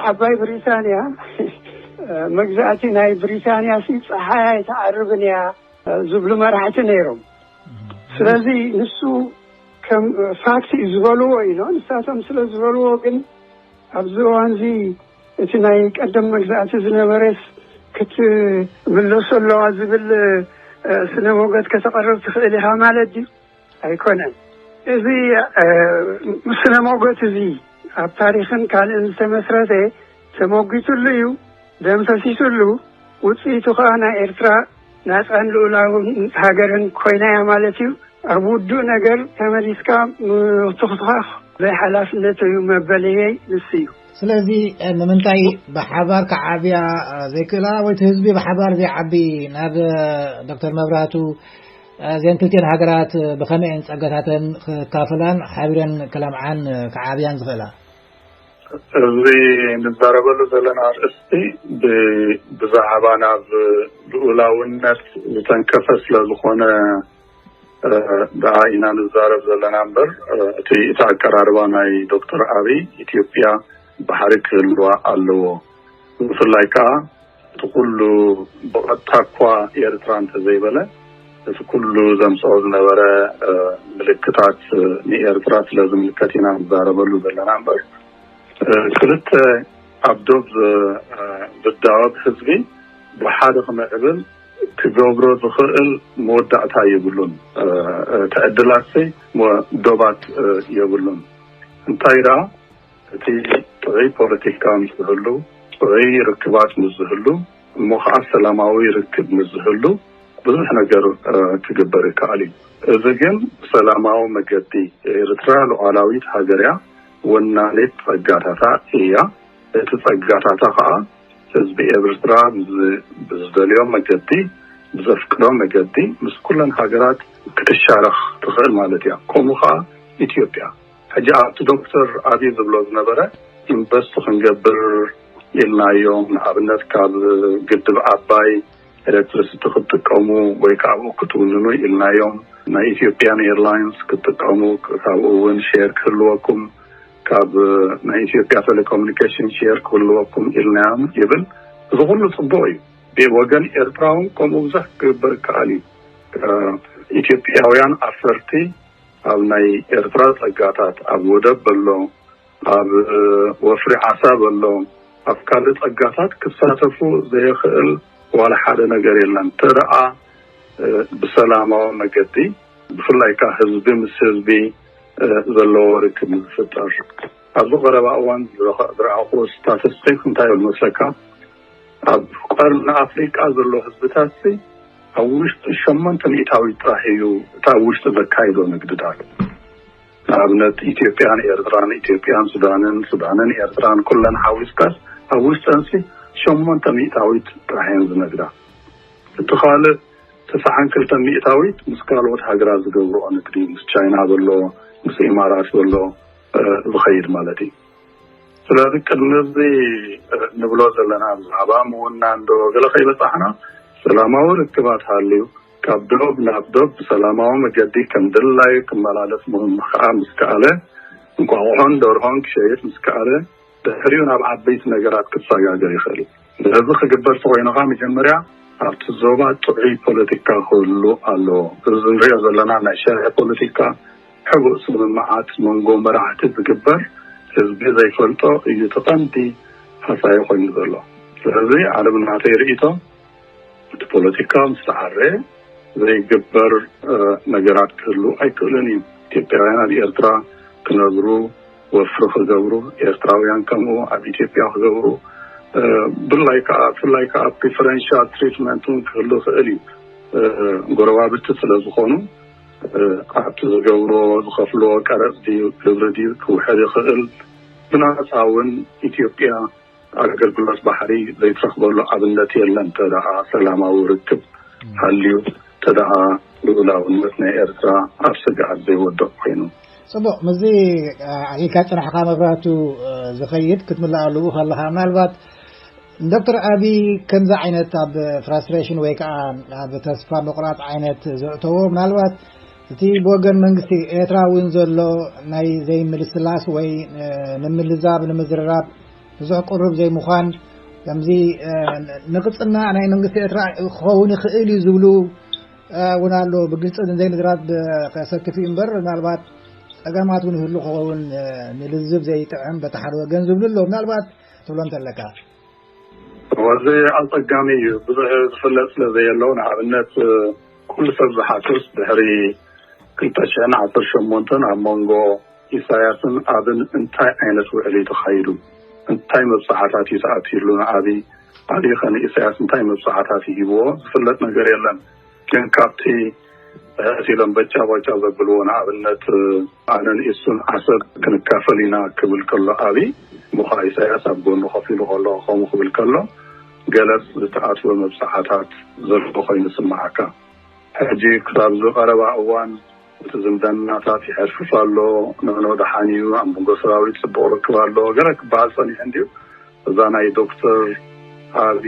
ዓባይ ብሪታንያ መግዛእቲ ናይ ብሪታንያ ሲ ፀሓይ ኣይትዓርብን እያ ዝብሉ መራሕቲ ነይሮም። ስለዚ ንሱ ከም ፋክት እዩ ዝበልዎ እዩ። ንሳቶም ስለ ዝበልዎ ግን ኣብዚ እዋን እዚ እቲ ናይ ቀደም መግዛእቲ ዝነበረስ ክትምለሶ ኣለዋ ዝብል ስነ ሞገት ከተቐርብ ትኽእል ኢኻ ማለት ድዩ? ኣይኮነን። እዚ ስነ ሞገት እዚ ኣብ ታሪኽን ካልእን ዝተመስረተ ተመጒትሉ እዩ፣ ደም ፈሲሱሉ። ውፅኢቱ ከዓ ናይ ኤርትራ ናፃን ልኡላውን ሃገርን ኮይና እያ ማለት እዩ። ኣብ ውዱእ ነገር ተመሊስካ ምትኹትኻኽ ዘይሓላፍነት እዩ መበለየይ ንሱ እዩ። ስለዚ ንምንታይ ብሓባር ክዓብያ ዘይክእላ ወይ እቲ ህዝቢ ብሓባር ዘይዓቢ? ናብ ዶክተር መብራህቱ፣ እዘን ክልቲኤን ሃገራት ብኸመይ እየን ጸጋታተን ክካፈላን ሓቢረን ክለምዓን ክዓብያን ዝኽእላ? እዚ ንዛረበሉ ዘለና ኣርእስቲ ብ- ብዛዕባ ናብ ልኡላውነት ዝተንከፈ ስለ ዝኾነ ደኣ ኢና ንዛረብ ዘለና እምበር፣ እቲ እቲ ኣቀራርባ ናይ ዶክተር ኣብይ ኢትዮጵያ ባሕሪ ክህልዋ ኣለዎ። ብፍላይ ከዓ እቲ ኩሉ ብቐጥታ እኳ ኤርትራ እንተዘይበለ፣ እቲ ኩሉ ዘምፅኦ ዝነበረ ምልክታት ንኤርትራ ስለ ዝምልከት ኢና ንዛረበሉ ዘለና እምበር፣ ክልተ ኣብ ዶብ ዝዳወብ ህዝቢ ብሓደ ክምዕብል ክገብሮ ዝኽእል መወዳእታ የብሉን። እቲ ዕድላትሲ ዶባት የብሉን። እንታይ ደኣ እቲ ጥዑይ ፖለቲካ ምስ ዝህሉ፣ ጥዑይ ርክባት ምስ ዝህሉ፣ እሞ ኸዓ ሰላማዊ ርክብ ምስ ዝህሉ ብዙሕ ነገር ክግበር ይከኣል እዩ። እዚ ግን ብሰላማዊ መገዲ፣ ኤርትራ ሉዓላዊት ሃገር እያ፣ ወናኒት ጸጋታታ እያ። እቲ ጸጋታታ ኸዓ ህዝቢ ኤርትራ ብዝ- ብዝደልዮ መገዲ፣ ብዘፍቅዶ መገዲ ምስ ኩለን ሃገራት ክትሻረኽ ትኽእል ማለት እያ። ከምኡ ኸዓ ኢትዮጵያ። ሕጂ ኣብቲ ዶክተር ኣብይ ዝብሎ ዝነበረ ኢንቨስት ክንገብር ኢልናዮም፣ ንኣብነት ካብ ግድብ ዓባይ ኤሌክትሪሲቲ ክትጥቀሙ ወይ ከዓ ኣብኡ ክትውንኑ ኢልናዮም። ናይ ኢትዮጵያን ኤርላይንስ ክትጥቀሙ፣ ካብኡ እውን ሼር ክህልወኩም፣ ካብ ናይ ኢትዮጵያ ቴሌኮሙኒኬሽን ሼር ክህልወኩም ኢልናዮም ይብል። እዚ ኩሉ ፅቡቅ እዩ። ብወገን ኤርትራ እውን ከምኡ ብዙሕ ክግበር ይከኣል እዩ። ኢትዮጵያውያን ኣፈርቲ ኣብ ናይ ኤርትራ ጸጋታት፣ ኣብ ወደብ በሎ፣ ኣብ ወፍሪ ዓሳ በሎ፣ ኣብ ካልእ ጸጋታት ክሳተፉ ዘየኽእል ዋላ ሓደ ነገር የለን። ተደኣ ብሰላማዊ መገዲ፣ ብፍላይ ከኣ ህዝቢ ምስ ህዝቢ ዘለዎ ርክብ ዝፍጠር። ኣብዚ ቀረባ እዋን ዝረኸ- ዝረኣኹዎ ስታቲስቲክስ እንታይ ይብል መስለካ? ኣብ ቀርኒ ኣፍሪቃ ዘሎ ህዝብታት ሲ ኣብ ውሽጢ ሸሞንተ ሚእታዊት ጥራሕ እዩ እቲ ኣብ ውሽጢ ዘካይዶ ንግድታት። ንኣብነት ኢትዮጵያን ኤርትራን፣ ኢትዮጵያን ሱዳንን፣ ሱዳንን ኤርትራን ኩለን ሓዊስካስ ኣብ ውሽጠን ሲ ሸሞንተ ሚእታዊት ጥራሕ እየን ዝነግዳ። እቲ ካልእ ተስዓን ክልተ ሚእታዊት ምስ ካልኦት ሃገራት ዝገብርኦ ንግዲ፣ ምስ ቻይና በሎ፣ ምስ ኢማራት በሎ ዝኸይድ ማለት እዩ። ስለዚ ቅድሚ እዚ ንብሎ ዘለና ብዛዕባ ምውናን ዶ ገለ ከይበጻሕና፣ ሰላማዊ ርክባት ሃልዩ፣ ካብ ዶብ ናብ ዶብ ብሰላማዊ መገዲ ከም ድላዩ ክመላለስ ምምኽኣ ምስ ከኣለ፣ እንቋቑሖን ደርሆን ክሸይጥ ምስ ከኣለ፣ ድሕሪኡ ናብ ዓበይቲ ነገራት ክሰጋገር ይኽእል። ነዚ ክግበር ተኾይኑ ኸኣ መጀመርያ ኣብቲ ዞባ ጥዑይ ፖለቲካ ክህሉ ኣለዎ። እዚ ንሪኦ ዘለና ናይ ሸርሒ ፖለቲካ፣ ሕቡእ ስምምዓት መንጎ መራሕቲ ዝግበር፣ ህዝቢ ዘይፈልጦ እዩ እቲ ቀንዲ ሃሳዩ ኮይኑ ዘሎ። ስለዚ ኣነ ብናተይ ርእይቶ፣ እቲ ፖለቲካ ምስ ተዓረ ዘይግበር ነገራት ክህሉ ኣይክእልን እዩ። ኢትዮጵያውያን ኣብ ኤርትራ ክነብሩ፣ ወፍሪ ክገብሩ፣ ኤርትራውያን ከምኡ ኣብ ኢትዮጵያ ክገብሩ፣ ብላይ ከዓ ብፍላይ ከዓ ፕሪፈረንሻል ትሪትመንት እውን ክህሉ ይኽእል እዩ። ጎረባብቲ ስለ ዝኾኑ ኣብቲ ዝገብሮ ዝኸፍልዎ ቀረፅ ድዩ ግብሪ ድዩ ክውሕድ ይኽእል። ብናፃ እውን ኢትዮጵያ ኣገልግሎት ባሕሪ ዘይትረኽበሉ ኣብነት የለን። ተደኣ ሰላማዊ ርክብ ሃልዩ፣ ተደኣ ልኡላውነት ናይ ኤርትራ ኣብ ስግኣት ዘይወድቕ ኮይኑ። ጽቡቕ፣ ምስዚ ኣልዒልካ ጽናሕካ መብራህቱ ዝኸይድ ክትምልኣሉ ከለኻ፣ ምናልባት ንዶክተር ኣቢ ከምዚ ዓይነት ኣብ ፍራስትሬሽን ወይ ከዓ ኣብ ተስፋ ምቑራጽ ዓይነት ዘእተዎ፣ ምናልባት እቲ ብወገን መንግስቲ ኤርትራ እውን ዘሎ ናይ ዘይምልስላስ ወይ ንምልዛብ ንምዝርራብ ብዙሕ ቅሩብ ዘይምዃን፣ ከምዚ ንቕጽና ናይ መንግስቲ ኤርትራ ክኸውን ይኽእል እዩ ዝብሉ እውን ኣሎ። ብግልጺ ዘይምዝራብ ከሰክፍ እዩ እምበር፣ ምናልባት ጸገማት እውን ይህሉ ክኸውን፣ ንልዝብ ዘይጥዕም በቲ ሓደ ወገን ዝብሉ ኣሎ። ምናልባት ትብሎ እንተለካ። እዚ ኣጸጋሚ እዩ። ብዙሕ ዝፍለጥ ስለ ዘየሎ፣ ንኣብነት ኩሉ ሰብ ዝሓትት ድሕሪ ክልተ ሽሕን ዓሰርተ ሸሞንተን ኣብ መንጎ ኢሳያስን ኣብን እንታይ ዓይነት ውዕሊ ተኻይዱ፣ እንታይ መብጽዓታት እዩ ተኣትዩሉ፣ ንኣቢ ኣቢ ኸ ንኢሳያስ እንታይ መብጽዓታት ይሂብዎ ዝፍለጥ ነገር የለን። ግን ካብቲ ሕስ ኢሎም በጫ በጫ ዘብልዎ፣ ንኣብነት ኣነን ኢሱን ዓሰብ ክንካፈል ኢና ክብል ከሎ ኣቢ፣ ምዃ ኢሳያስ ኣብ ጎኑ ኮፍ ኢሉ ከሎ ከምኡ ክብል ከሎ፣ ገለጽ ዝተኣትወ መብጽዓታት ዘሎ ኮይኑ ይስምዓካ። ሕጂ ክሳብ ዝቐረባ እዋን እቲ ዝምድናታት ይሐሽፍሽ ኣሎ፣ ንዕኖ ደሓን እዩ፣ ኣብ መንጎ ሰራዊት ጽቡቕ ርክብ ኣሎ፣ ገለ ክበሃል ጸኒሑ እንድዩ። እዛ ናይ ዶክተር ኣቢ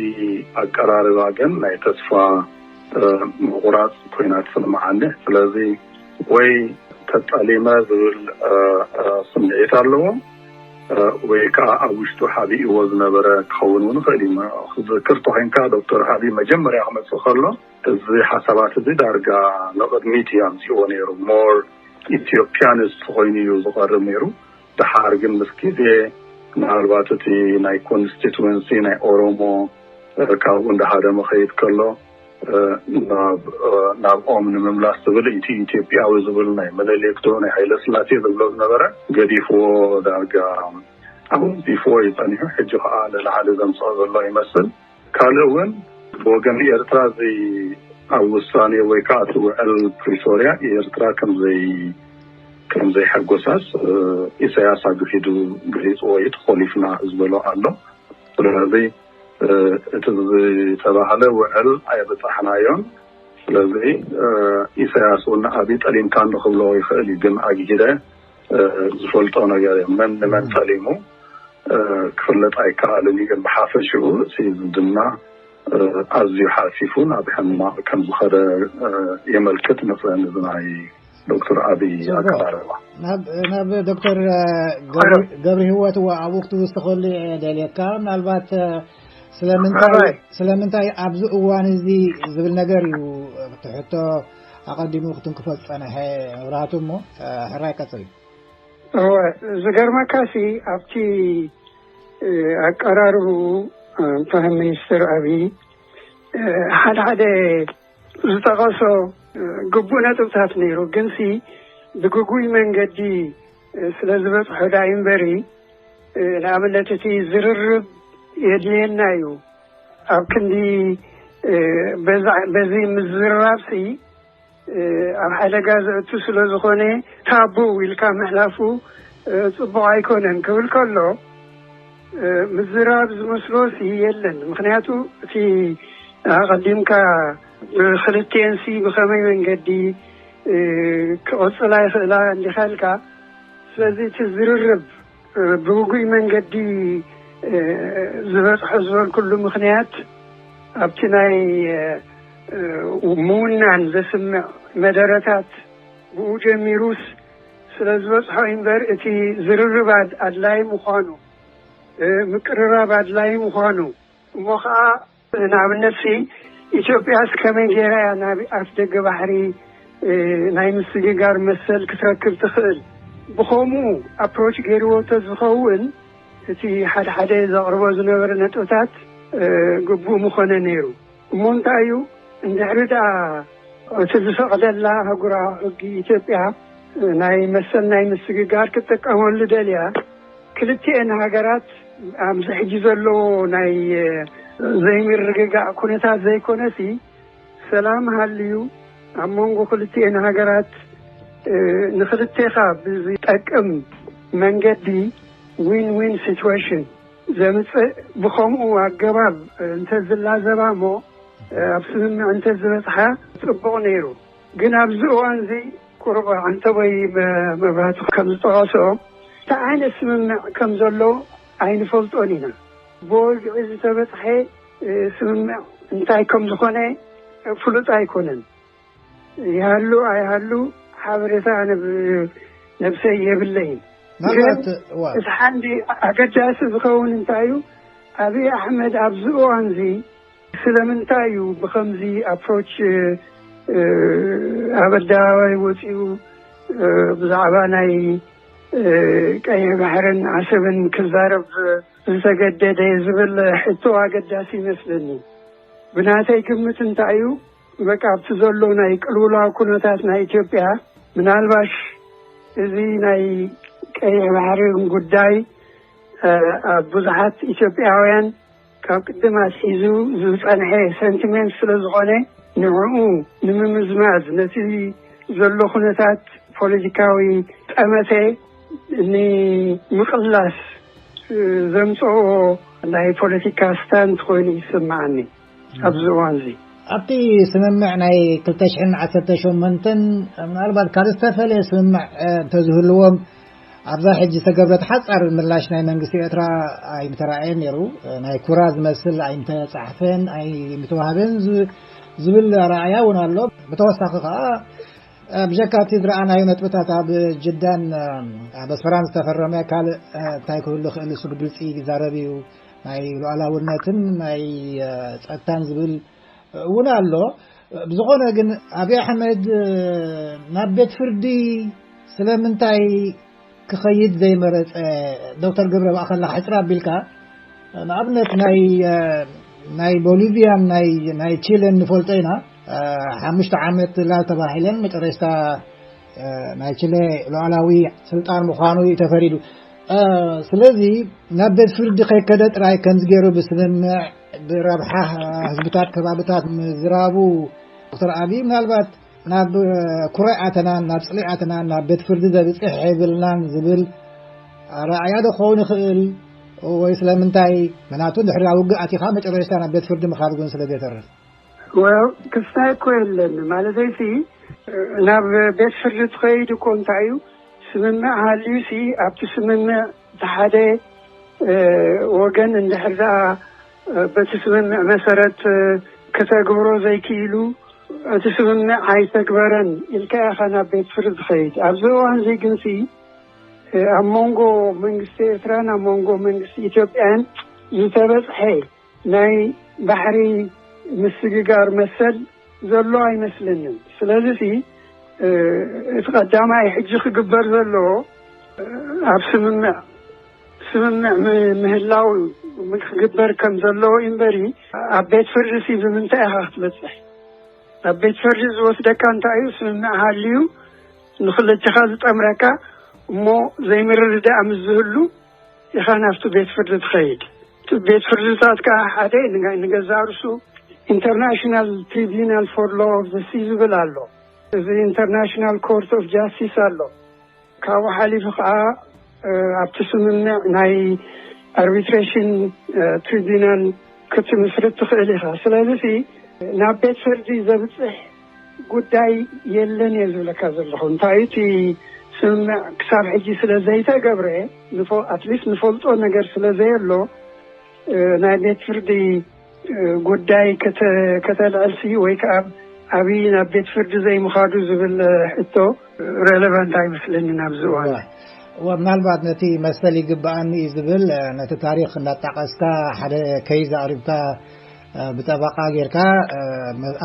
ኣቀራርባ ግን ናይ ተስፋ ምቑራጽ ኮይና ትስምዓኒ። ስለዚ ወይ ተጠሊመ ዝብል ስምዒት ኣለዎ፣ ወይ ከዓ ኣብ ውሽጡ ሓቢእዎ ዝነበረ ክኸውን እውን ይኽእል እዩ። ክዝክር ተኮይንካ፣ ዶክተር ኣቢ መጀመርያ ክመጽእ ከሎ፣ እዚ ሓሳባት እዚ ዳርጋ ንቕድሚት እዩ ኣምጺእዎ ነይሩ። ሞር ኢትዮጵያንስት ኮይኑ እዩ ዝቐርብ ነይሩ። ደሓር ግን ምስ ግዜ፣ ምናልባት እቲ ናይ ኮንስቲትወንሲ ናይ ኦሮሞ ካብኡ እንዳሃደመ ኸይድ ከሎ፣ ናብ ናብኦም ንምምላስ ዝብል፣ እቲ ኢትዮጵያዊ ዝብል ናይ ምኒልክ ዶ ናይ ሃይለ ስላሴ ዝብሎ ዝነበረ ገዲፍዎ፣ ዳርጋ ኣወንዚፍዎ እዩ ጸኒሑ። ሕጂ ኸኣ ንላዕሊ ዘምጽኦ ዘሎ ይመስል። ካልእ እውን ብወገን ኤርትራ እዚ ኣብ ውሳኔ ወይ ከዓ እቲ ውዕል ፕሪቶርያ ኤርትራ ከምዘይ ከምዘይሐጎሳስ ኢሳያስ ኣግሂዱ ገሊጽዎ እዩ። ተኾሊፍና ዝበሎ ኣሎ። ስለዚ እቲ ዝተባህለ ውዕል ኣየበጻሕናዮን። ስለዚ ኢሳያስ እውን ንኣቢ ጠሊምካ እንዶ ክብሎ ይኽእል እዩ፣ ግን ኣግሂደ ዝፈልጦ ነገር እዩ። መን ንመን ጠሊሙ ክፍለጥ ኣይከኣልን እዩ። ግን ብሓፈሽኡ እቲ ዝምድና ኣዝዩ ሓፊፉ ናብ ሕማቕ ከም ዝኸደ የመልክት። ንፍረ ንዝናይ ዶክተር ኣብይ ኣቀራርባ ናብ ናብ ዶክተር ገብሪ ህይወት ኣብኡ ክትውስኸሉ ደልየካ። ምናልባት ስለምንታይ ስለምንታይ ኣብዚ እዋን እዚ ዝብል ነገር እዩ ትሕቶ ኣቐዲሙ ክትንክፎ ዝጸንሐ። መብራህቱ እሞ ሕራይ ቀጽል። እወ፣ ዝገርመካ ሲ ኣብቲ ኣቀራርቡ ፕራይም ሚኒስተር ኣብይ ሓደ ሓደ ዝጠቐሶ ግቡእ ነጥብታት ነይሩ፣ ግንሲ ብግጉይ መንገዲ ስለ ዝበፅሖ ዳ እምበሪ፣ ንኣብነት እቲ ዝርርብ የድልየና እዩ። ኣብ ክንዲ በዚ ምዝርራብ ሲ ኣብ ሓደጋ ዘእቱ ስለ ዝኾነ፣ ታቡ ኢልካ ምሕላፉ ፅቡቕ ኣይኮነን ክብል ከሎ፣ ምዝራብ ዝመስሎ ሲ የለን። ምክንያቱ እቲ ኣቐዲምካ ክልቲኤን ሲ ብኸመይ መንገዲ ክቕፅላ ይኽእላ እንዲኻ ኢልካ። ስለዚ እቲ ዝርርብ ብውጉይ መንገዲ ዝበፅሖ ዝበልኩሉ ምኽንያት ኣብቲ ናይ ምውናን ዘስምዕ መደረታት ብኡ ጀሚሩስ ስለ ዝበፅሖ እምበር እቲ ዝርርብ ኣድላይ ምዃኑ፣ ምቅርራብ ኣድላይ ምዃኑ፣ እሞ ከዓ ንኣብነት ኢትዮጵያስ ከመይ ገይራ እያ ናብ ኣፍ ደገ ባሕሪ ናይ ምስግጋር መሰል ክትረክብ ትኽእል? ብኸምኡ ኣፕሮች ገይርዎ ተዝኸውን እቲ ሓደ ሓደ ዘቕርቦ ዝነበረ ነጥብታት ግቡእ ምኾነ ነይሩ። እሞ እንታይ እዩ እንድሕሪ ደኣ እቲ ዝፈቕደላ ኣህጉራዊ ሕጊ ኢትዮጵያ ናይ መሰል ናይ ምስግጋር ክትጥቀመሉ ደልያ፣ ክልቲኤን ሃገራት ኣብዚ ሕጂ ዘሎ ናይ ዘይምርግጋእ ኩነታት ዘይኮነሲ፣ ሰላም ሃልዩ ኣብ መንጎ ክልቲኤን ሃገራት ንክልቴኻ ብዝጠቅም መንገዲ ዊን ዊን ሲትዌሽን ዘምፅእ ብኸምኡ ኣገባብ እንተዝላዘባ እሞ ኣብ ስምምዕ እንተዝበፅሓ ፅቡቕ ነይሩ። ግን ኣብዚ እዋን እዚ ቁሩብ ዓንተቦይ መብራህቲ ከም ዝጠቐሶ እንታይ ዓይነት ስምምዕ ከም ዘሎ ኣይንፈልጦን ኢና። ብወግዒ ዝተበፅሐ ስምምዕ እንታይ ከም ዝኾነ ፍሉጥ ኣይኮነን። ይሃሉ ኣይሃሉ ሓበሬታ ኣነ ነብሰይ የብለይን። ምናልባት እቲ ሓንዲ ኣገዳሲ ዝኸውን እንታይ እዩ፣ ኣብይ ኣሕመድ ኣብዚ እዋን እዚ ስለምንታይ እዩ ብኸምዚ ኣፕሮች ኣብ ኣደባባይ ወፂኡ ብዛዕባ ናይ ቀይሕ ባሕርን ዓሰብን ክዛረብ ዝተገደደ ዝብል ሕቶ ኣገዳሲ ይመስለኒ። ብናተይ ግምት እንታይ እዩ፣ በቃ ኣብቲ ዘሎ ናይ ቅልውላው ኩነታት ናይ ኢትዮጵያ ምናልባሽ እዚ ናይ ቀይሕ ባሕርን ጉዳይ ኣብ ብዙሓት ኢትዮጵያውያን ካብ ቅድም ኣትሒዙ ዝፀንሐ ሰንቲሜንት ስለ ዝኾነ ንዕኡ ንምምዝማዝ ነቲ ዘሎ ኩነታት ፖለቲካዊ ጠመተ ንምቕላስ ዘምፅኦ ናይ ፖለቲካ ስታንት ኮይኑ ይስምዓኒ ኣብዚ እዋን እዚ። ኣብቲ ስምምዕ ናይ ክልተ ሽሕን ዓሰርተ ሸሞንተን ምናልባት ካብ ዝተፈለየ ስምምዕ እንተዝህልዎም ኣብዛ ሕጂ ዝተገብረት ሓፃር ምላሽ ናይ መንግስቲ ኤርትራ ኣይምተራእየን ነይሩ። ናይ ኩራ ዝመስል ኣይምተፃሕፈን ኣይምተዋህበን ዝብል ኣረኣያ እውን ኣሎ። ብተወሳኺ ከዓ ብጀካ እቲ ዝረኣናዮ ነጥብታት ኣብ ጅዳን ኣብ ኣስመራን ዝተፈረመ ካልእ እንታይ ክህሉ ክእል እሱ ብግልፂ ይዛረብ እዩ። ናይ ሉዓላውነትን ናይ ፀጥታን ዝብል እውን ኣሎ። ብዝኾነ ግን ኣብይ ኣሕመድ ናብ ቤት ፍርዲ ስለምንታይ ክኸይድ ዘይመረፀ? ዶክተር ገብረ ብኣኸላ ሕፅር ኣቢልካ ንኣብነት ናይ ናይ ቦሊቪያን ናይ ናይ ቺለን ንፈልጦ ኢና። ሓሙሽተ ዓመት ላል ተባሂለን መጨረሽታ ናይ ቺለ ሉዓላዊ ስልጣን ምዃኑ እዩ ተፈሪዱ። ስለዚ ናብ ቤት ፍርዲ ከይከደ ጥራይ ከምዚ ገይሩ ብስምምዕ ብረብሓ ህዝብታት ከባብታት ምዝራቡ ዶክተር ኣብይ ምናልባት ናብ ኩረ ኣተናን ናብ ፅሉይ ኣተናን ናብ ቤት ፍርዲ ዘብፅሕ የብልናን ዝብል ኣረኣእያ ዶ ክኸውን ይኽእል? ወይ ስለምንታይ? ምክንያቱ ድሕሪ ውግእ ኣቲኻ መጨረሽታ ናብ ቤት ፍርዲ ምኻድ እውን ስለ ዘይተርፍ። ክስታይ እኮ የለን ማለተይሲ ናብ ቤት ፍርዲ ትኸይድ እኮ እንታይ እዩ ስምምዕ ሃልዩሲ ኣብቲ ስምምዕ እቲ ሓደ ወገን እንድሕር ደኣ በቲ ስምምዕ መሰረት ከተግብሮ ዘይክኢሉ እቲ ስምምዕ ኣይተግበረን ኢልካ ኢኻ ናብ ቤት ፍርዲ ትኸይድ። ኣብዚ እዋን እዚ ግንሲ ኣብ መንጎ መንግስቲ ኤርትራን ኣብ መንጎ መንግስቲ ኢትዮጵያን ዝተበፅሐ ናይ ባሕሪ ምስግጋር መሰል ዘሎ ኣይመስለንን። ስለዚ እቲ ቀዳማይ ሕጂ ክግበር ዘለዎ ኣብ ስምምዕ ስምምዕ ምህላው ክግበር ከም ዘለዎ እምበሪ ኣብ ቤት ፍርዲ ሲ ብምንታይ ኢኻ ክትበፅሕ? ኣብ ቤት ፍርዲ ዝወስደካ እንታይ እዩ? ስምምዕ ሃልዩ ንክልቲኻ ዝጠምረካ እሞ ዘይምርድዳእ ምስ ዝህሉ ኢኻ ናብቲ ቤት ፍርዲ ትኸይድ። እቲ ቤት ፍርድታት ከዓ ሓደ ንገዛእ ርእሱ ኢንተርናሽናል ትሪቢናል ፎር ሎ ኦፍ ዘ ሲ ዝብል ኣሎ። እዚ ኢንተርናሽናል ኮርት ኦፍ ጃስቲስ ኣሎ። ካብኡ ሓሊፉ ከዓ ኣብቲ ስምምዕ ናይ ኣርቢትሬሽን ትሪቢናል ክትምስርት ትኽእል ኢኻ። ስለዚ ናብ ቤት ፍርዲ ዘብፅሕ ጉዳይ የለን እየ ዝብለካ ዘለኹ። እንታይ እቲ ስምምዕ ክሳብ ሕጂ ስለ ዘይተገብረ፣ ኣትሊስት ንፈልጦ ነገር ስለ ዘየሎ፣ እ፣ ናይ ቤት ፍርዲ፣ እ፣ ጉዳይ ከተ- ከተልዕልሲ ወይ ከዓ ኣብይ ናብ ቤት ፍርዲ ዘይምኻዱ ዝብል፣ እ፣ ሕቶ ሬሌቫንት ኣይመስለንን ኣብዚ እዋን። እዋ፣ ምናልባት ነቲ መሰል ይግብኣኒ እዩ ዝብል፣ እ፣ ነቲ ታሪኽ እንዳጣቐስካ ሓደ ከይዝ ኣቕሪብካ፣ እ፣ ብጠበቓ ጌርካ፣ እ፣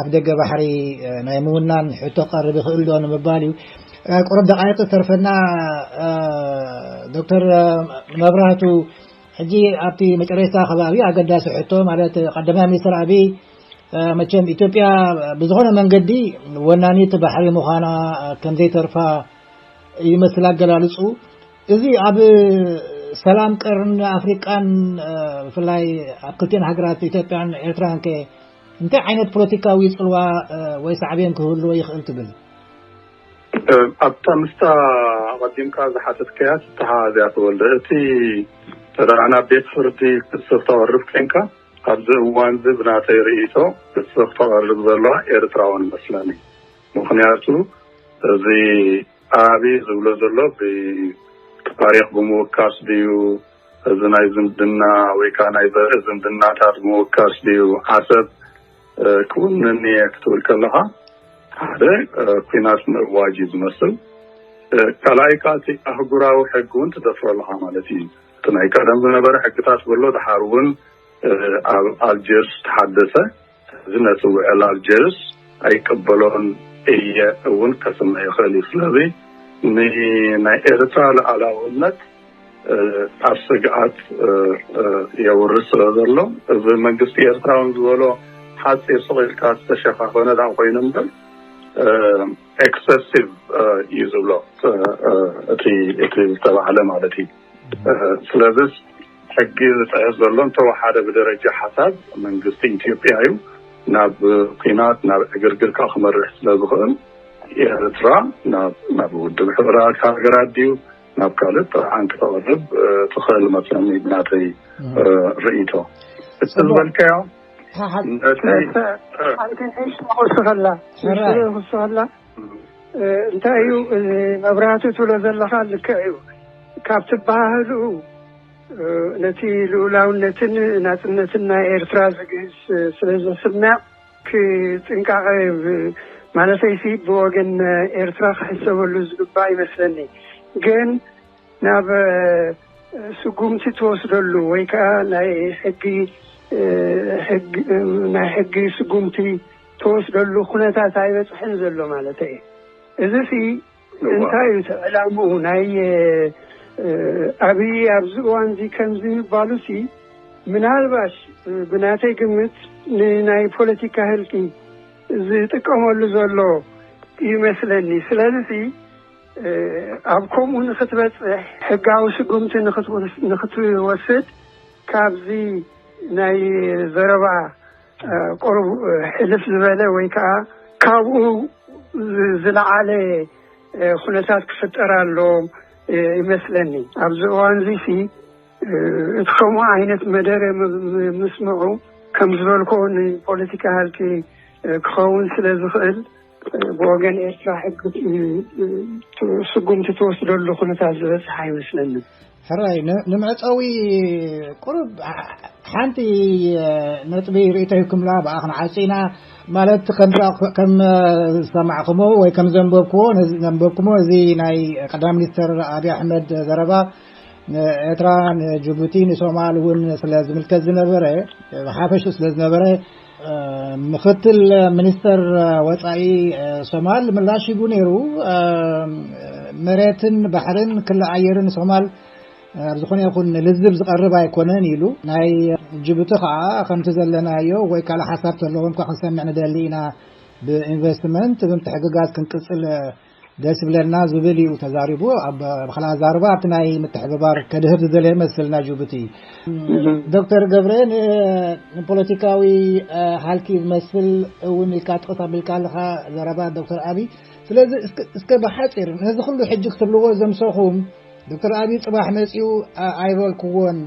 ኣብ ደገ ባሕሪ፣ እ፣ ናይ ምውናን ሕቶ ክቐርብ ይኽእል ዶ ንምባል እዩ። እ፣ ቁሩብ ደቓይቕ ዝተርፈና፣ እ፣ ዶክተር፣ እ፣ መብራህቱ፣ ሕጂ ኣብቲ መጨረሽታ ከባቢ ኣገዳሲ ሕቶ ማለት ቀዳማይ ሚኒስትር ኣብይ፣ እ፣ መቸም ኢትዮጵያ ብዝኾነ መንገዲ ወናኒት ባሕሪ ምዃና፣ እ፣ ከም ዘይተርፋ ይመስል ኣገላልጹ። እዚ ኣብ ሰላም ቀርኒ ኣፍሪቃን፣ እ፣ ብፍላይ ኣብ ክልቲኤን ሃገራት ኢትዮጵያን ኤርትራን ከ እንታይ ዓይነት ፖለቲካዊ ጽልዋ፣ እ፣ ወይ ሳዕቤን ክህልዎ ይኽእል ትብል? እ፣ ኣብታ ምስታ ኣቐዲምካ ዝሓተትካያ ትተሓዝ እያ ተወልደ። እቲ ተደኣ ናብ ቤት ፍርዲ ክትስብ ተቐርብ ኮንካ፣ ኣብዚ እዋን እዚ ብናተይ ርእይቶ ክትስብ ተቐርብ ዘለዋ ኤርትራውን መስለኒ። ምኽንያቱ እዚ ኣብይ ዝብሎ ዘሎ ብታሪኽ ብምውካስ ድዩ፣ እዚ ናይ ዝምድና ወይ ከዓ ናይ ዘርኢ ዝምድናታት ምውካስ ድዩ፣ ዓሰብ፣ እ፣ ክውንን እየ ክትብል ከለኻ፣ ሓደ፣ እ፣ ኲናት ምእዋጅ እዩ ዝመስል። እ፣ ካልኣይ ከዓ እቲ ኣህጉራዊ ሕጊ እውን ትደፍሮ ኣለኻ ማለት እዩ። እቲ ናይ ቀደም ዝነበረ ሕግታት ዘሎ ድሓር እውን፣ እ፣ ኣብ ኣልጀርስ ተሓደሰ። እዚ ነቲ ውዕል ኣልጀርስ ኣይቀበሎን እየ እውን ከስምዕ ይኽእል እዩ። ስለዚ ንናይ ኤርትራ ሉዓላውነት፣ እ፣ ኣብ ስግኣት፣ እ፣ እ፣ የውርድ ስለ ዘሎ፣ እዚ መንግስቲ ኤርትራ እውን ዝበሎ ሓፂር ስቕ ኢልካ ዝተሸፋፈነ ደኣ ኮይኑ እምበር፣ እ፣ ኤክሰሲቭ፣ እ፣ እዩ ዝብሎ፣ እ፣ እ፣ እቲ፣ እቲ ዝተባህለ ማለት እዩ። እ፣ ስለዚስ ሕጊ ዝጥሕስ ዘሎ እንተወሓደ ብደረጃ ሓሳብ መንግስቲ ኢትዮጵያ እዩ። ናብ ኲናት፣ ናብ ዕግርግር ከዓ ክመርሕ ስለ ዝኽእል፣ ኤርትራ ናብ፣ ናብ ውድብ ሕቡራት ሃገራት ድዩ ናብ ካልእ ጥርዓን ክተቕርብ፣ እ፣ ትኽእል መስለኒ ብናተይ፣ እ፣ ርእይቶ። እቲ ዝበልካዮ ነቲ፣ እ፣ ሓንቲ ንእሽቶ ክውስኸላ፣ ንእሽቶ ክውስኸላ፣ እ፣ እንታይ እዩ፣ እ፣ መብራህቱ ትብሎ ዘለኻ ልክዕ እዩ። ካብ ትበሃህልኡ፣ እ፣ ነቲ ልኡላውነትን ናጽነትን ናይ ኤርትራ ዝግህስ፣ እ፣ ስለ ዘስምዕ ክጥንቃቐ ብ-፣ ማለተይሲ ብወገን ኤርትራ ክሕሰበሉ ዝግባእ ይመስለኒ። ግን ናብ፣ እ፣ ስጉምቲ ትወስደሉ ወይ ከዓ ናይ ሕጊ፣ እ፣ ሕግ-፣ እ፣ ናይ ሕጊ ስጉምቲ ትወስደሉ ኩነታት ኣይበጽሕን ዘሎ ማለት እዩ። እዚ ሲ እንታይ እዩ እቲ ዕላምኡ? ናይ፣ እ፣ ኣብይ ኣብዚ እዋን እዚ ከምዚ ምባሉ ሲ ምናልባሽ፣ እ፣ ብናተይ ግምት ንናይ ፖለቲካ ህልቂ ዝጥቀመሉ ዘሎ ይመስለኒ። ስለዚ ሲ፣ እ፣ ኣብ ከምኡ ንክትበጽሕ ሕጋዊ ስጉምቲ ንክትወስ-፣ ንክትወስድ ካብዚ ናይ ዘረባ፣ እ፣ ቁሩብ፣ እ፣ ሕልፍ ዝበለ ወይ ከዓ ካብኡ ዝ-፣ ዝለዓለ፣ እ፣ ኩነታት ክፍጠር ኣሎ፣ እ፣ ይመስለኒ። ኣብዚ እዋን እዚ ሲ፣ እ፣ እቲ ከምኡ ዓይነት መደረ ም-፣ ም-፣ ምስምዑ ከም ዝበልኮ ንፖለቲካ ሃልኪ፣ እ፣ ክኸውን ስለ ዝኽእል፣ እ፣ ብወገን ኤርትራ ሕጊ፣ እ፣ እ፣ ስጉምቲ ትወስደሉ ኩነታት ዝበጽሕ ኣይመስለንን። ሕራይ፣ ን-፣ ንምዕጸዊ ቁሩብ ሓ-፣ ሓንቲ፣ እ፣ ነጥቢ ርእይቶ ሂብኩምላ፣ ብኣ ክንዓጽ ኢና። ማለት ከም ዝረኣ-፣ ከም፣ እ፣ ዝሰማዕኩሞ ወይ ከም ዘንበብኩዎ፣ ነዚ ዘንበብኩሞ፣ እዚ ናይ ቀዳማይ ሚኒስተር ኣብይ ኣሕመድ ዘረባ ንኤርትራ፣ ንጅቡቲ፣ ንሶማል እውን ስለ ዝምልከት ዝነበረ፣ ብሓፈሽኡ ስለ ዝነበረ፣ እ፣ ምክትል ሚኒስተር ወጻኢ፣ እ፣ ሶማል ምላሽ ሂቡ ነይሩ። እ፣ መሬትን ባሕርን ክሊ ኣየርን ሶማል ኣብ ዝኾነ ይኹን ልዝብ ዝቐርብ ኣይኮነን ኢሉ። ናይ ጅቡቲ ከዓ ከምቲ ዘለናዮ ወይ ካልእ ሓሳብ ተለዎም እኳ ክንሰምዕ ንደሊ ኢና፣ ብኢንቨስትመንት ብምትሕግጋዝ ክንቅጽል ደስ ይብለና ዝብል እዩ ተዛሪቡ። ኣብ፣ ኣብ ኻልእ ኣዛርባ ኣብቲ ናይ ምትሕብባር ከድህብ ዝደለየ ይመስል ናይ ጅቡቲ። ዶክተር ገብረ፣ ን-፣ ንፖለቲካዊ፣ እ፣ ሃልኪ ዝመስል እውን ኢልካ ጥቕስ ኣቢልካ ኣለኻ ዘረባ ዶክተር ኣብይ። ስለዚ እስከ፣ እስከ ብሓፂር ነዚ ኩሉ ሕጂ ክትብልዎ ዘምሰኹም ዶክተር ኣብይ ጽባሕ መጺኡ፣ እ፣ ኣይበልክዎን፣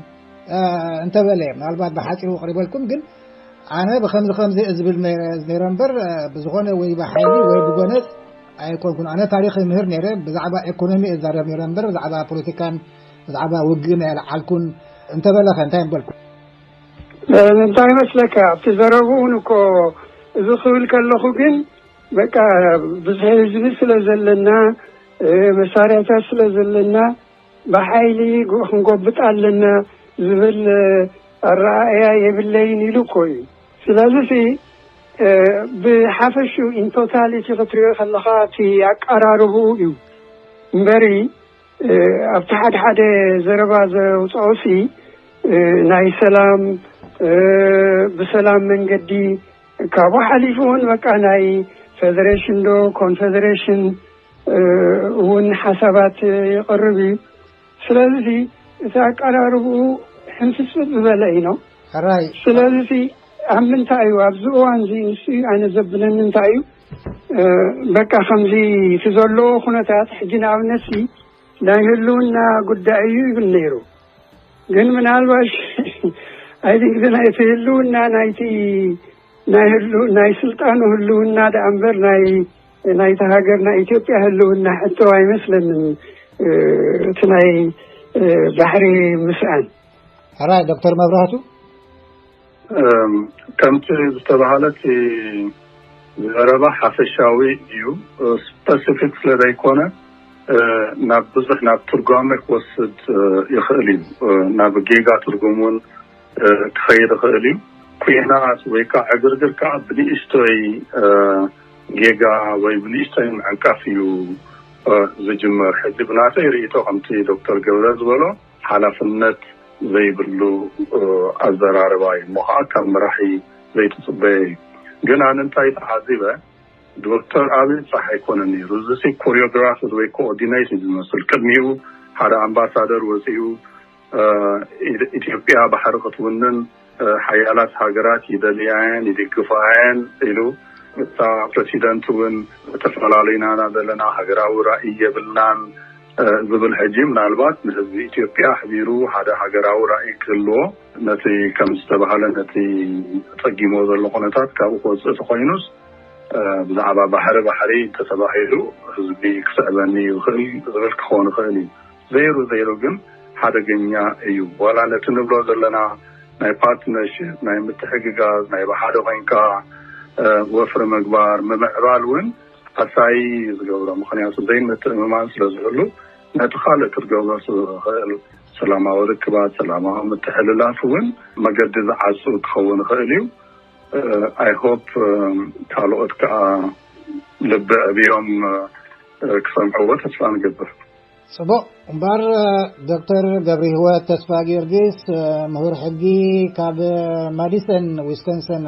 እ፣ እንተበለ ምናልባት ብሓፂሩ ኣቕሪበልኩም፣ ግን ኣነ ብኸምዚ ከምዚ እየ ዝብል ነይረ፣ ነይረ እምበር፣ እ፣ ብዝኾነ ወይ ብሓይሊ ወይ ብጎነጽ ኣይኮንኩን ኣነ ታሪኽ ይምህር ነይረ። ብዛዕባ ኢኮኖሚ እዛረብ ነይረ እምበር ብዛዕባ ፖለቲካን ብዛዕባ ውግእን ኣይለዓልኩን። እንተበለኸ እንታይ ምበልኩ? እንታይ ይመስለካ ኣብቲ ዘረብኡን እኮ እዚ ክብል ከለኹ ግን በቃ ብዙሕ ህዝቢ ስለ ዘለና መሳርያታት ስለ ዘለና ብሓይሊ ክንጎብጥ ኣለና ዝብል ኣረኣእያ የብለይን ኢሉ እኮ እዩ። ስለዚ ብሓፈሽኡ ኢንቶታሊቲ ክትሪኦ ከለካ እቲ ኣቀራርብኡ እዩ እምበሪ ኣብቲ ሓደ ሓደ ዘረባ ዘውፅኦሲ ናይ ሰላም ብሰላም መንገዲ ካብኡ ሓሊፉ እውን በቃ ናይ ፌደሬሽን ዶ ኮንፌደሬሽን እውን ሓሳባት ይቐርብ እዩ። ስለዚ እቲ ኣቀራርብኡ ሕንፍስፍስ ዝበለ እዩ ነው። ሕራይ ስለዚ ኣብ ምንታይ እዩ ኣብዚ እዋን እዚ ንሱ ኣነ ዘብለኒ እንታይ እዩ በቃ ከምዚ እቲ ዘለዎ ኩነታት ሕጂ ንኣብነት ናይ ህልውና ጉዳይ እዩ ይብል ነይሩ። ግን ምናልባሽ ኣይቲንክ ናይቲ ህልውና ናይቲ ናይ ህሉ ናይ ስልጣኑ ህልውና ደኣ እምበር ናይ ናይቲ ሃገር ናይ ኢትዮጵያ ህልውና ሕቶ ኣይመስለንን። እቲ ናይ ባሕሪ ምስኣን ሕራይ ዶክተር መብራህቱ ከምቲ ዝተባሃለ እቲ ዘረባ ሓፈሻዊ እዩ። ስፐሲፊክ ስለ ዘይኮነ ናብ ብዙሕ ናብ ትርጓመ ክወስድ ይኽእል እዩ። ናብ ጌጋ ትርጉም እውን ክኸይድ ይኽእል እዩ። ኩናት ወይ ከዓ ዕግርግር ከዓ ብንእሽቶይ ጌጋ ወይ ብንእሽቶይ ምዕንቃፍ እዩ ዝጅመር። ሕዚ ብናተይ ርእይቶ ከምቲ ዶክተር ገብረ ዝበሎ ሓላፍነት ዘይብሉ ኣዘራርባ እዩ እሞ ከዓ ካብ መራሒ ዘይትፅበየ እዩ። ግን ኣነ እንታይ ተዓዚበ ዶክተር ኣብይ ጥራሕ ኣይኮነን ነይሩ። እዚ ኮሪዮግራፍ ወይ ኮኦርዲኔት እዩ ዝመስል። ቅድሚኡ ሓደ ኣምባሳደር ወፂኡ ኢትዮጵያ ባሕሪ ክትውንን ሓያላት ሃገራት ይደልያየን ይድግፋየን ኢሉ እታ ፕረሲደንት እውን ተፈላለዩና ዘለና ሃገራዊ ራእይ የብልናን ዝብል ሕጂ ምናልባት ንህዝቢ ኢትዮጵያ ኣሕቢሩ ሓደ ሃገራዊ ራእይ ክህልዎ ነቲ ከም ዝተባሃለ ነቲ ጸጊሞ ዘሎ ኩነታት ካብኡ ክወፅእ ተኮይኑስ ብዛዕባ ባሕሪ ባሕሪ እንተተባሂሉ ህዝቢ ክስዕበኒ ይኽእል ዝብል ክኸውን ይኽእል እዩ። ዘይሩ ዘይሩ ግን ሓደገኛ እዩ። ዋላ ነቲ ንብሎ ዘለና ናይ ፓርትነርሽፕ ናይ ምትሕግጋዝ ናይ ብሓደ ኮይንካ ወፍሪ ምግባር ምምዕባል እውን ኣሳይ ዝገብሮ ምክንያቱ ዘይምትእምማን ስለ ዝህሉ ነቲ ካልእ ክትገብሮ ዝኽእል ሰላማዊ ርክባት ሰላማዊ ምትሕልላፍ እውን መገዲ ዝዓፁ ክኸውን ይኽእል እዩ። I hope ካልኦት ከዓ ልቢ ዕብዮም ክሰምዕዎ ተስፋ ንገብር። ፅቡቕ እምበር ዶክተር ገብረ ህይወት ተስፋ ጊዮርጊስ ምሁር ሕጊ ካብ ማዲሰን ዊስኮንሰን